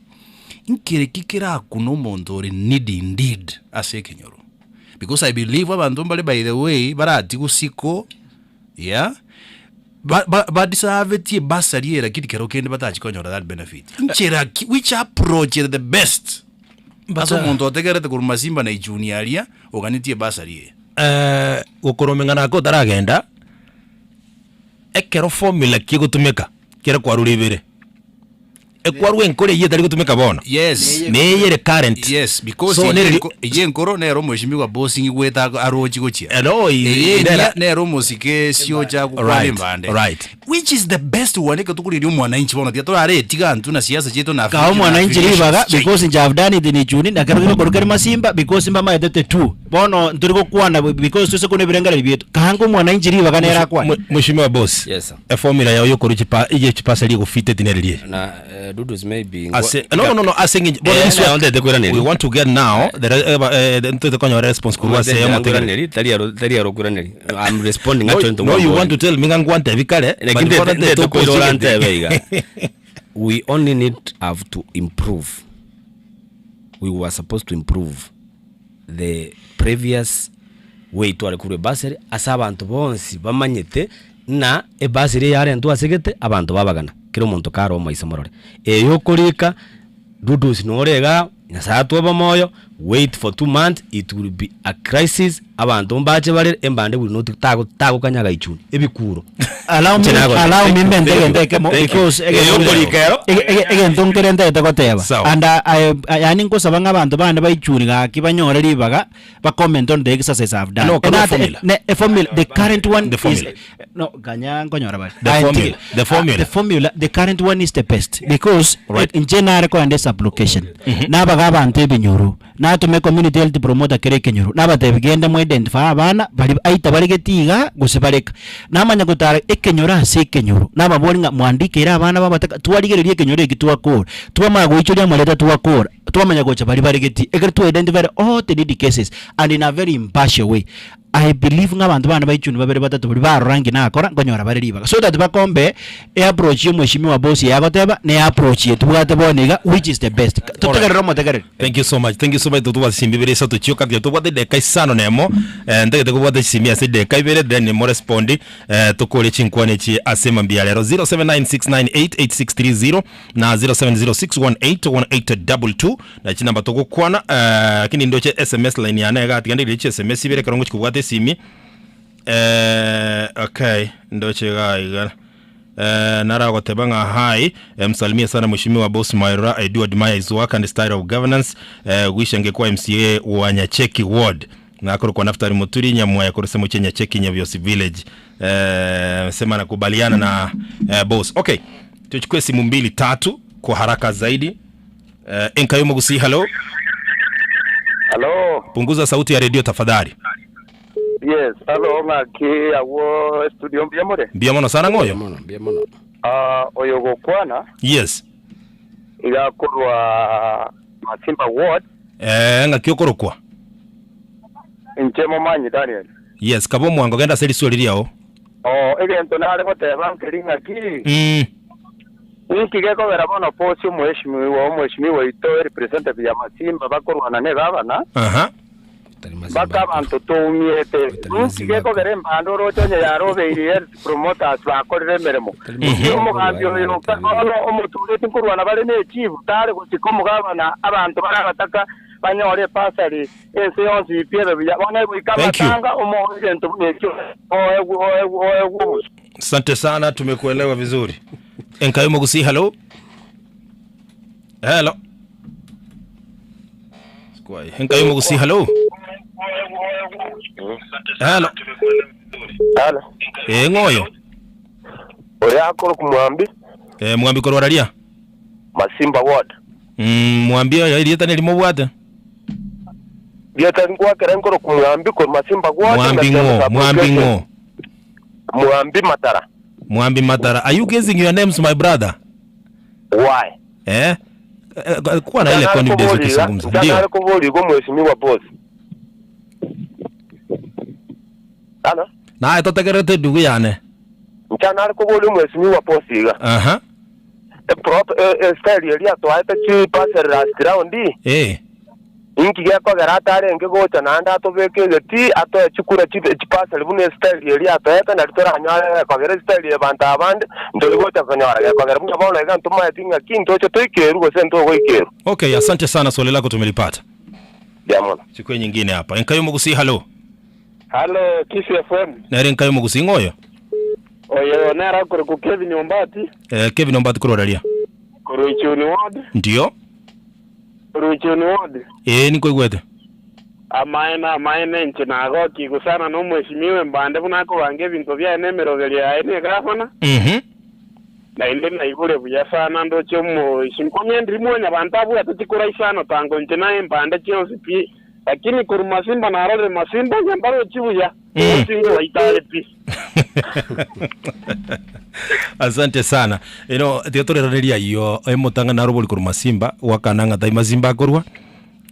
nkere ki kerakune omonto ore needy indeed ase ekenyoro because I believe abanto mbare by the way baratigwe isiko yeah ba ba badisavetie ebasari eye lakini kero kende batachi konyora that benefit nchera ki which approach ere the best ase omonto otegerete korwa masimba na ichuni aria oganetie ebasari eye. Eh, gokoromeng'ana ake otaragenda, ekero formula ki egotumeka, kere kwarure ibere, ekwarwa enkoro eyio etari gotumeka bono, Yes. neye ere current. Yes, because So, eye nereri- enko- eye enkoro nero omweshimiwa boss ng'igwete ako- arochi gochia. Eh, no, i- Eye nera- eria nero omosike siocha gokwana Right, embande. right. Which is the best one ekero tokorigereria omwananchi bono tiga toraretiga intwe na siasa chiaito na Kawa mwananchi affiliations ribaga chiaito. because inche have done it in Ichuni na kero gekorwa kere masimba because mbamaetete tu bono ntori gokwana because tose kuna ebirengererio bieto kaanga omwananchi ribaga nere akwane. Mheshimiwa boss, Yes, sir. eformula yao yokorwa chipa eye chipasari egofiteti nere rie. Na eh, Dudus maybe Ase no no no ase ng'inche bono Eh, this nayo ntete koiraneri. we want to get now the re- eh, eh, ntete konyora response korwa ase omotegereri. Nkoiraneri, tari aro- tari aro koiraneri. I'm responding No, actually to no one you point. want to tell me ng'a ngwantebi kare but Lakini bono ntete- ntete ntete koirora okochigete. ntebe iga. We only need have to improve. We were supposed to improve the previous way tware korwa ebasari ase abanto bonsi bamanyete ng'a ebasari eye yarentwa ase gete abanto babagana kera omonto kare omoise morore. Eye okorika Dudusi nore igaa Nyasaye atwebe omoyo wait for 2 months it will be a crisis abanto mbache barere embande will not tago tagokanyaga ichuni ebikuro. Allow me, Inche nagote. allow me Thank you, mente thank you, egento ekemo thank you. because Eye okorika ero egento nkere ntagete goteba Sawa. and I, I, yani nkosaba ng'a abanto bande baichuni gaki banyore ribaga ba comment on the exercise I've done. No, And kano at- formula. ne, a formula, the current one The is formula. no ganya nkonyora bari. The Aye, formula. ntige. The formula. The formula, the current one is the best because Right. in general koende sublocation. Naba Nabaga abanto ebinyoro, natome community health promoter kera ekenyoro, nabatebi genda mo identify abana bari aita baregeti igaa gose bareka. Namanya gotara ekenyoro ase ekenyoro, nababori ng'a mwandikeire abana babataka, twarigereria ekenyoro eki twakora, twamanya goichoria amareta twakora, twamanya gocha baria baregeti, ekero twa identified all the needy cases and in a very impartial way. I believe ng'a abanto bane baichuni babere batato baria barora nki nakora, nkonyora bare ribaga. So that bakombe eapproach ya omweshimiwa boss eye agoteba, na eapproach eye tobwate bono iga, which is the best. Totegerere omotegereri. Thank you so much, thank you so much totobwate chisimbi ibere isato chioka tiga tobwate edakika isano na emo eh, ntagete kobwata chisimi ase edakika ibere then morespondi eh, tokore chinkwana echi ase mambia rero 0796988630 na 0706181822 na chinamba togokwana eh, lakini ndoche sms line yane iga tiga nderie chi sms ibere ekero ngochi kobwata esimi eh, okay ndoche iga iga Eh, naragoteba ng'a hi eh, msalimie sana mheshimiwa boss Mairura I do admire his work and style of governance eh, gwisha ngekwa MCA wa Nyacheki ward nakorokwa Naftali Muturi Nyamwaya korose mochie Nyacheki Nyabiosi village eh, sema nakubaliana na eh, boss okay tuchukue simu mbili tatu kwa haraka zaidi eh, Enkayo Mugusi hello Hello. punguza sauti ya redio tafadhali Yes, hello ng'aki agwo studio mbuya more. mbia mono sana ng'oyo mbia mono Ah, oyo gokwana yes igakorwa Masimba Ward eh, ng'aki okorokwa inche momanyi Daniel. yes kaba omwango genda ase riswali riao Oh, egento nare goteba nkeri ng'aki mm. inki gekogera bono bosi omweshimiwa omweshimiwa oito representative ya Masimba bakorwana ne gavana Aha. baka abanto toumiete inki gekogera embando oroche onye yarobeire health promoters bakorire emeremo omogambi oyo ono omotureti nkorwana bare na echief tare gosika omogabana abanto bare abataka banyore ebasari ense yonsi pi ebe buya bono egoika Thank you. amatanga omo egento buna ekio oegwe oegwe oegwe obusu Asante sana, tumekuelewa vizuri. Enkayo Mugusi, hello. Hello. Sikuwahi. Enkayo Mugusi, hello. Hello. Hello. Eh, ng'oyo. Oria akoro kumwambi Eh, mwambi korwararia. Masimba Ward Mm, mwambi oyo erieta nerimobwate. rieta ngwakera nkoro kumwambi ko Masimba Ward Mwambi ng'o, mwambi ng'o. Mwambi Matara Mwambi Matara. Are you guessing your names my brother? Why? Eh? Eh, Kuwa na ile confidence ukizungumza. Ndio. Ndio. Kubori mheshimiwa boss. Halo. Naye totegerete ndugu yane. Nchana ari kubori mheshimiwa boss iga. Aha. E prop e style eri atwaete chi passer last round. Eh. Inki gekogera atarenge gocha naende atobeke egeti atoe chikura chipaseri buna estyle eri atoete nari toranyore gekogera estyle ya banto abande ntori gocha konyora gekogera buna bono iga ntomaeti ng'aki ntoche toikeru gose ntogoikeru. Okay, asante sana, swali lako tumelipata. Jamona. Chukue nyingine hapa. Enkayo Mugusi, hello. Halo Kisi FM. Nere Enkayo Mugusi ng'oyo. Oyo nera kuri ku Kevin Ombati Eh, Kevin Ombati kurwararia. kuruchuni ward Ndio. kuruchuni ward Eh, nikoigwete. amaene amaene nche nagoki gusana no mheshimiwa mbande buna akobanga ebinto byaye n'emiroberi yaye ne gavana Mhm. naende naigure buya sana ndoche omoeshimiwa onye ndiri mwenya bantu abwate chikuraisano tango nche naye mbande chionsi pi lakini kuri masimba narorire masimba nyambarochi buya osingo waitare pi Asante sana. You know, tiga toreraneria iyo emotanga narobori korwa Masimba wakana ng'a tai Masimba akorwa.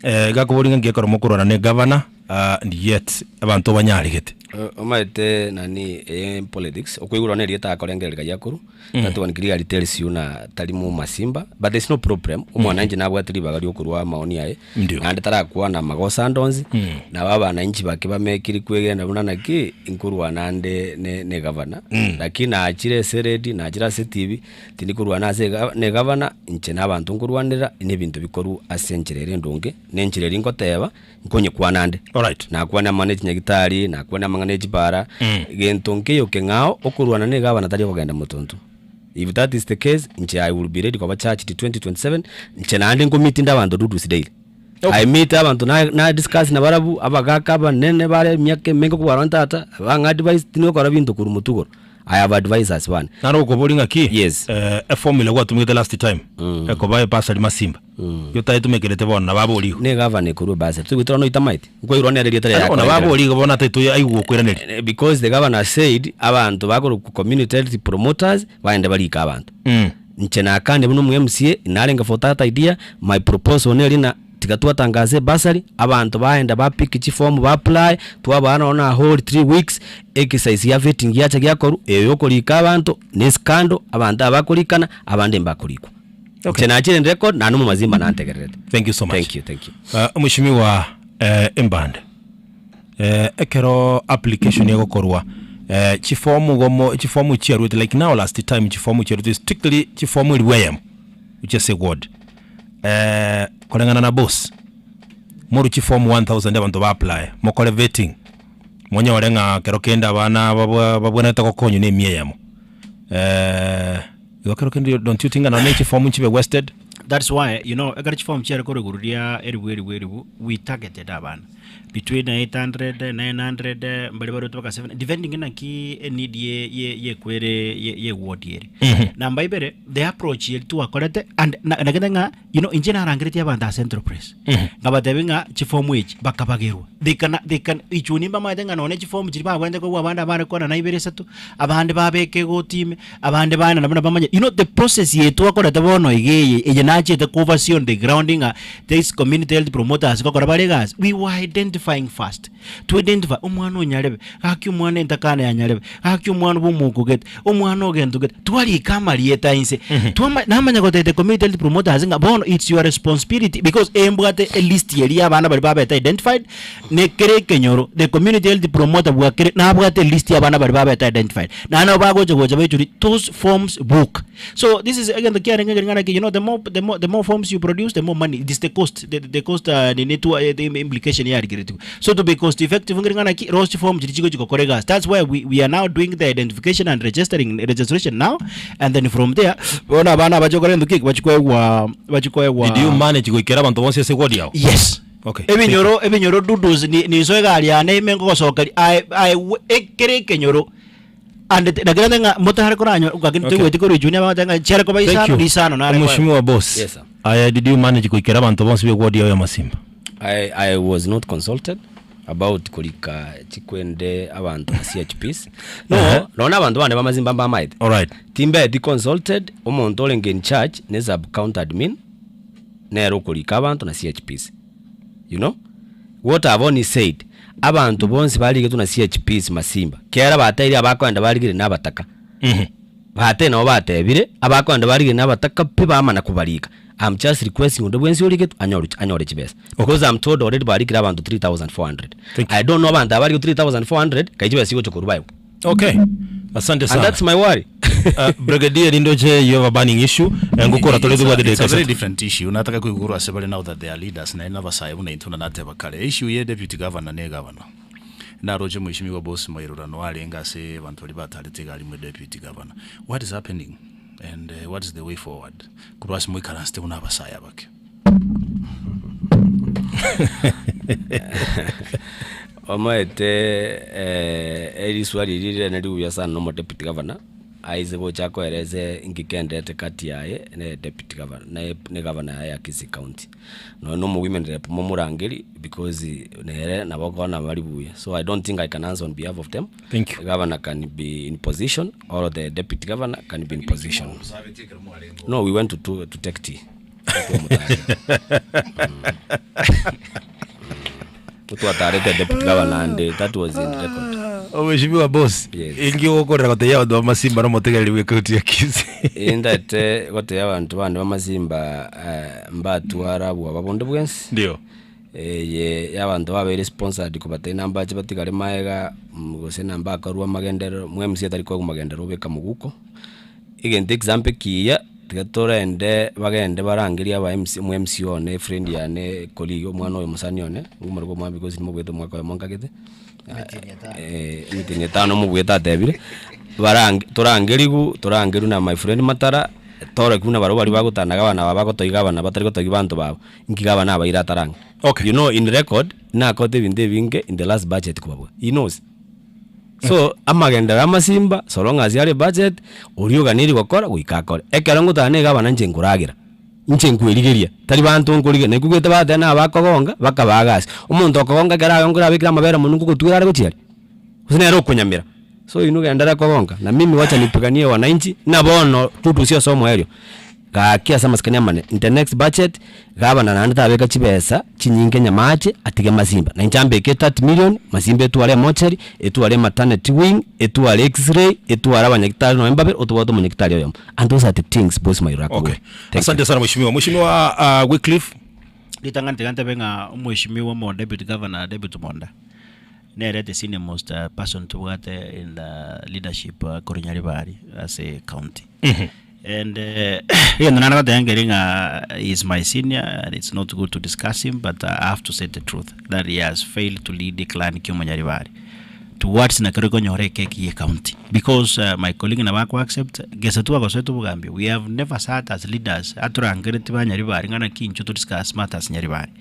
Eh, gakobori ng'a ngiekero mokorora ne governor uh, and yet abanto banyarigete. Omaete nani eh, politics okoigurwa na erieta akorengerereka giakoru Mm. that one clearly tells you na tari mu masimba but there's no problem omwananchi nabwate ribaga riokorwa maoni aye Ndio. naende tarakwana magosa andonsi Mm. nabo abananchi bake bamekiri kwegenda buna naki nkorwa nande ne, ne gavana Mm. lakini nachire ase redi nachire ase tv tindikorwana ase ne gavana inche na abanto nkorwanera na ebinto bikoru ase enchera ere endonge na enchera eri nkoteba nkonyekwana ande Alright. nakwana amang'ana echinyagitari nakwana amang'ana echibara Mm. gento nkeyo keng'ao okorwana na egavana tari okogenda motonto if that is the case nche i will be ready koba charged 2027 nche naende nkomitinde abanto dudusi daily okay. i meet abanto na, na discuss na barabu abagaka abanene bare emiaka emenge kobwara tata bang'a advice tinokora binto korwa motugoro I have advisors bane. Naro okobori ng'aki? Yes. Eh, eformula gwatumegete last time ekoba ebasari masimba yotaetumekerete bono nabo abori igo. Ne gavana ekorwa ebasari toigwete bono oitamaeti nkoirwa nere erieta riaye Bono nabo abori igo bono ataito aigwe gokoiraneria. Eh, because the governor said abanto bakorokwa community health promoters bagende barike abanto. Inche nakane buna omo MCA narenge for that idea my proposal neri ng'a tiga twatangase ebasari abanto baenda ba pick chiform ba apply twabaa nonye na whole 3 weeks exercise ya vetting yacha giakorwa eyo yokorika abanto ne scandal abanto aba bakorikana abande mbakorikwa. Inche nachire in record naende omomazimba nantegererete. Thank you so much. Thank you, thank you. Uh, Mheshimiwa eh, Embande eh, ekero application egokorwa eh, chifomu gomo chifomu chiarwete like now last time chifomu chiarwete strictly chifomu eribu eyemo which is a ward eh, koreng'ana na boss moru chifomu 1000 abanto ba apply mokore vetting monyore ng'a kero kende abana babwa babwenerete gokonywa na emia eyemo eh, igo kero kende don't you think ng'a nonye chifomu nchibe wasted? That's why you know ekero chiform chiare korwa igoro ria eribu eribu eribu we targeted abana between 800, 900 mbare barwete mpaka 7 depending naki eneed ye ye yekwere ye ye ward ere. Namba ibere the approach eri twakorete and na nagete ng'a you know inche narangeretie abanto ase Central Press nkabatebia ng'a chiform echi bakabagerwa they can they can ichuni mbamaete ng'a nonye chiform chiria babwenerete kobua abande abare kwana na ibere isato abande babeke egoti ime abande baenana buna bamanye you know the process eye twakorete bono iga eye eye nachete ko oversee on the ground ng'a this community health promoters gokora bare egasi we were identifying first to identify omwana o nyarebe gaki omwana entakana ya nyarebe gaki omwana bwa omokogete omwana ogento gete twarika amarieta inse twama namanya gotebia community health promoters ng'a bono it's your responsibility because embwate elist eria ya abana baria babete identified ne kera ekenyoro the community health promoter bwa kere nabwate elist ya abana baria babete identified naende nabo bagocha gocha baichori those forms book so this is egento kiarenge ekeri ng'a naki you know the more the more the more forms you produce the more money it is the cost the, the cost nini tu the implication yarigeretigwe so to be cost effective ngeri ng'a naki rosi form chiri chigochi gokora egasi that's why we, we are now doing the identification and registering registration now and then from there bono abana abache gokora egento ki bachikoegwa bachikoegwa Did you manage goikera abanto bonsi ase ward yao? Yes. Okay. Ebinyoro ebinyoro dudus ni ninso egari yane ime ngogosokeria aye aye ekere ekenyoro and lakini ande ng'a motare koranyora lakini Okay. toigweti korwa echuni abagoteba ng'a chiare koba Thank isano you. ni isano nare koegwa. Mheshimiwa boss. Yes, sir. Aya did you manage goikera abanto bonsi be ward yao ya Masimba? I, I was not consulted about korika chikwende abanto na CHPs. No, Uh-huh. nonya abanto bande b'Amazimba mbamaete. Alright. Timbeti consulted, omonto orenge in charge ne sub county admin nere okorika abanto na CHPs. You know? What I've only said, abanto bonsi barigetwe na CHPs Masimba, kera batebirie abakoenda barigire na abataka. Batebire nabo batebire, abakoenda barigire na abataka pi bamana kobarika. I'm just requesting onde bwensi origetwe anyore anyore chibesa. Because I'm told already barikire abanto 3400. I don't know abanto aba barigete 3400 kai chibesa chigocha korwa baegwa. Okay. Asante And sana. that's my worry. Brigadier Rindoche, you have a burning issue. Ngukora tole It's tubwate a, it's dakika a very isato. different issue nataka kwigurwa ase bare now that they are leaders naende nabasae buna intwe nateba kare issue ye deputy governor ne governor naroche mheshimiwa boss mairurano arenge ase abanto baria batarete iga arimwe deputy governor what is happening and what is the way forward korwa ase moikaransete buna abasae abake. Omaete eriswali riria rirene ribuya sana na omodeputy governor, aise gocha akoerese inki kendete kati yaye na deputy governor na na governor yaye ya Kisii county. Nonya na omowomen rep momorangeri because nere nabo okona bari buya. So I don't think I can answer on behalf of them. Thank you. The governor can be in position or the deputy governor can be in position. No, we went to, to, to take tea. Twatarete deputy governor and that was in record. Omheshimiwa boss, Yes. inki ogokorera gotebia abanto ba Masimba na omotegereri bwe county ya Kisii? Indete gotebia abanto bande ba Masimba eh, mbatwara bwoba bonde bwensi. Ndio. Eye ya abanto babeire sponsored kobatebia nambache batigare maega gose nambakorwa amagenderero, mwe MC atari koegwa magenderero obeka moguko. Egento example ekiya, tiga torende bagende barangerie aba MC omo MC one efriend yane colleague omwana oyo omosani one, omorokwa omwami because nimobwete omwaka oyomo nkagete, emetienyi etano omobwete atebire, barange torangerigwe torangerwe na my friend Matara, torokia buna barobwo baria bagotana gabana aba bagotoiga gabana batari gotoigia banto babo, inki gabana abaire atarange. You know in record, nakote ebinto ebinge in the last budget kobabua, he knows. So amagenderero amasimba so long as are budget oria oganeiri gokora goika akore. Ekero ngotara na egavana inche nkoragera, inche nkwerigeria, tari banto nkorigeria, naigwete bagoteba na abakogonga bakabaa gasi. Omonto okogonga ekero agongire abekire amabere monwe nkogotwera are gochia aria? Gose nere okonyamera. So inwe genderera kogonga, na mimi wacha nipiganie wananchi, ng'a bono totusie ase omoerio, gaki ase amasikani amane, in the next budget, gavana naende tabeka chibesa chinyinge nyamache atige masimba. Na inche ambeke 30 million, masimba etware emochari, etware ematernity wing, etware x-ray, etware abanyagitari nonye mbabere, otobwate omonyagitari oyomo. And those are the things boss Mairura akobora. Okay. Thank you. Asante sana mheshimiwa. Mheshimiwa Wycliffe. Ritang'ani tiga ntebe ng'a omweshimiwa omo deputy governor David Monda. Nere the senior most person tobwate in the leadership korwa Nyaribari ase county. And egento naende goteba nkeri ng'a he is my senior and it's not good to discuss him but I have to say the truth that he has failed to lead the clan kia omonyaribari towards nakero ekonyora ekeki ye county because my colleague nabo ako accept gese twagosoete obogambi we have never sat as leaders atorangereti ba Nyaribari ng'a naki intwe to discuss matters Nyaribari.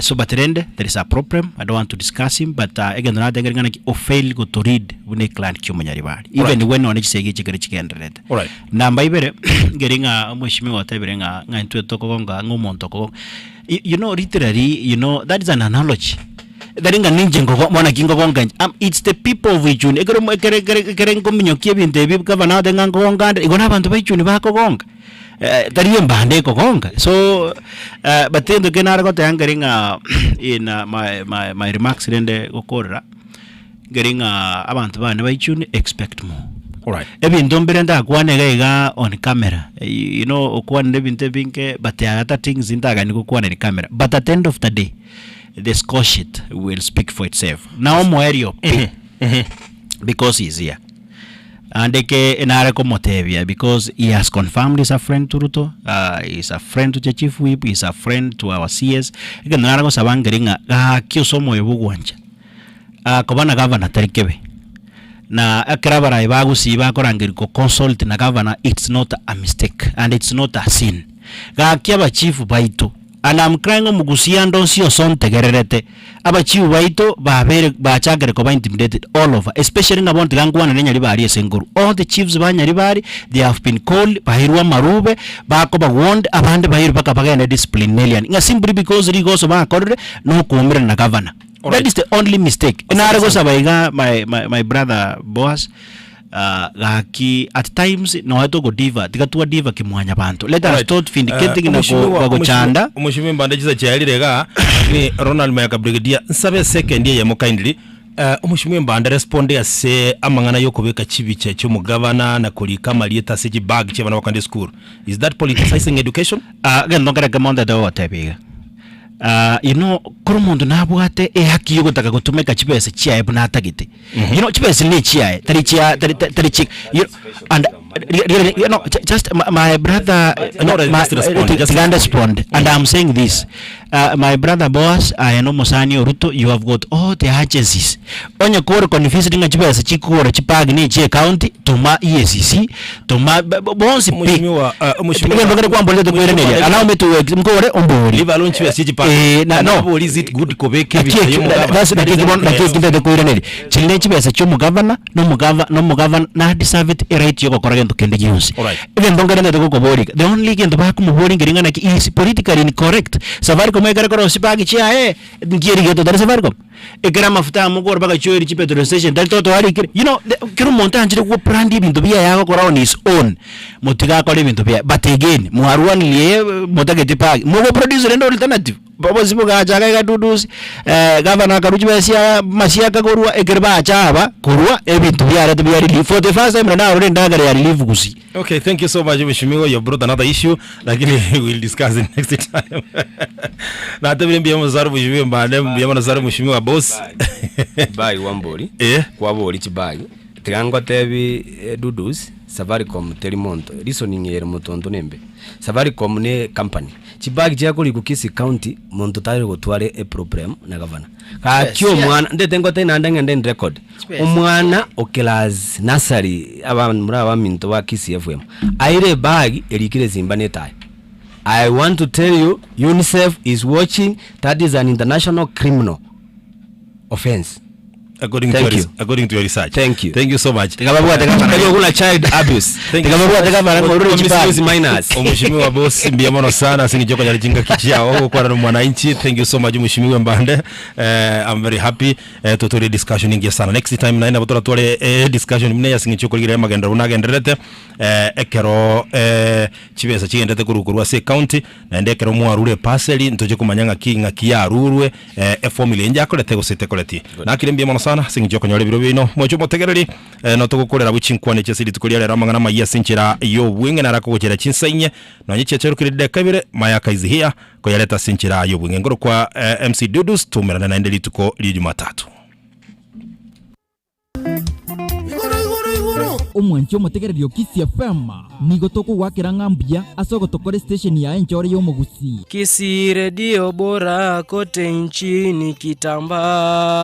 So but rende there is a problem I don't want to discuss him but egento natengeri ng'a naki o fail go to read buna eclan kia omonyaribari even Alright. when nonye chisegi echi ekero chigendererete. Alright. Namba ibere nkeri ng'a omweshimiwa otebire ng'a ng'a intwe tokogonga ng'a omonto okogonga you, you know literally you know that is an analogy tari ng'a ninche nkogo bono naki nkogonga inche am it's the people of Ichuni ekero mo ekere ekere ekere nkominyokia ebinto ebi gavana agoteba ng'a nkogonga ande igo na abanto ba Ichuni bakogonga. Tari embande ekogonga so but egento ekio nare goteba nkeri ng'a in my my my remarks rende gokorera, nkeri ng'a abanto bane baichuni expect more. Alright. Ebinto mbire ndakwane iga iga on camera, you know okwanire ebinto ebinge but there are other things ntagani gokwana in camera but at the end of the day the score sheet will speak for itself. Na omoerio pi because he is here. Naende ke nare komotebia because he has confirmed he's a friend to Ruto, he's a friend to the chief whip, he's a friend to our CS. Egento nare gosaba nkeri ng'a gaki ase omoyo bwa ogwancha koba na gavana tari kebe. Na ekero abarai ba Gusii bakorangeria go consult na gavana it's not a mistake and it's not a sin. Gaki abachief baito And am crying omogusia ande onsi ose ontegererete. Abachiu baito babere bachakire koba intimidated all over especially ng'a bono tiga nkwane Nyaribari ase enkoru. All the chiefs ba Nyaribari they have been called bairwe amarube bakoba warned abande bairwe mpaka bagende disciplinarian ng'a simply because rigoso bakorire nokoumerana na governor. That is the only mistake. Nare gosaba iga my, my, my brother Boaz Gaki at times nonya togo diva tiga twa diva kimwanyabanto let us Alright. stop vindicating Eh, na omweshimiwa- go- gochanda omweshimiwa mbande chisa chiarire iga lakini Ronald Mayaka Brigadier nsabe esekendi eyemo kindly Eh, omweshimiwa mbande respond ase amang'ana ya okobeka chibicha chia omogavana na korika amarieta ase chibag chia abana bakogenda esukuru is that politicizing education? Ah, egento nkere ekemo ntete gogotebia iga Ah, you know kore omonto nabwate ehaki yogotaka gotumeka chibesa chiaye buna atagete You know, chibesa ne chiaye tari chia tari tari chi you and you know, just my, my brother No, no, my, just respond, just tiganda respond and I'm saying this my brother Boaz aye no mosani o Ruto you have got all the agencies onye kore convinced ng'a chibesa chikogora chibag ne chie county toma EACC toma bonsi pi Mheshimiwa, mheshimiwa- Egento kere kwamborete Mheshimiwa, kwereneria allow me to nkore ombori Leave alone chibesa chie chibag. Eh, na no Nabo is it good kobeka Naki ebicha ekio- y'omogavana? that's- naki ekio bono- naki ekio ntete koiraneria. Chiri ne chibesa chia omogavana, na omogava- na omogavana na deserve it eright ya ogokora gento kende gionsi. Alright. Egento nkere ntete gokoboria iga, the only gento bakomoboria nkeri ng'a naki he is politically incorrect. Safaricom ekere korosia chibagi chiaye, nki erigetwe tari Safaricom? Ekero amafuta amokora bagachoeria chipetrol station tari totoarikire. You know, the kera omonto anchire gobrand ebinto biaye agokora on his own, motige akore ebinto biaye. But again, mwarwanirie motageti bag, mogoproduce rende alternative. Obosi bogacha iga iga dudusi, gavana akarwa chibesa chia masia akakorwa, ekero bacha aba korwa ebinto biarete bia relief. For the first time naende narora endagera ya relief gusii. Okay, thank you so much mheshimiwa, you have brought another issue lakini we'll discuss it next time. Natebire mbuya mono sare mheshimiwa mbane, mbuya mono sare mheshimiwa boss. Bag wambori Eh. kwabori chibag tiga ngotebi eh, dudus safaricom teri monto reasoning ere motonto nembe safaricom ne company chibag chiakorikwa kisii county monto tari gotwara eproblem na gavana gaki Yes, omwana ndete ngotebi naende ng'ende in record Chibesa. Omwana o class nursery abamura abaminto ba Kisii FM aire ebag erikire esimba na etaya. I want to tell you UNICEF is watching that is an international criminal offense. According Thank to your, you. According to your research. Thank you. Thank you so much. Tikababwate gavana. Thank you. Child abuse. Thank you. Tikababwate gavana ng'orure chibari. Misuse minors. Mheshimiwa boss mbia mono sana singichoko nyari chinga kichao gukwana na mwananchi. Thank you so much mheshimiwa Mbande. I'm very happy tuturi discussion ingi sana. Next time naenda butora tware discussion mine ya singichoko ligire magendero unagenderete ekero chibesa chigendete kurukurwa ase county naende ekero mwarure parcel ntoche kumanya ng'aki ng'aki yarurwe eformula enje akorete gose tekoreti. Nakire mbia mono sana singichoko nyore biro bino mwacho motegereri no tugukorera buchinkwane chesiri tukuria rero amang'ana maiya sinchera yobweng'e narakogochera chinsainye nonye chiacherukire deka ibere mayaka is here koyareta sinchera yobweng'e ngoro kwa MC Dudus tumerana naende rituko ria Jumatatu. Omwanchi omotegereri o Kisii FM, nigo tokogwakera ng'a mbuya ase ogotokora estation yaye enchore y'omogusii. Kisii redio bora kote nchini kitambaa.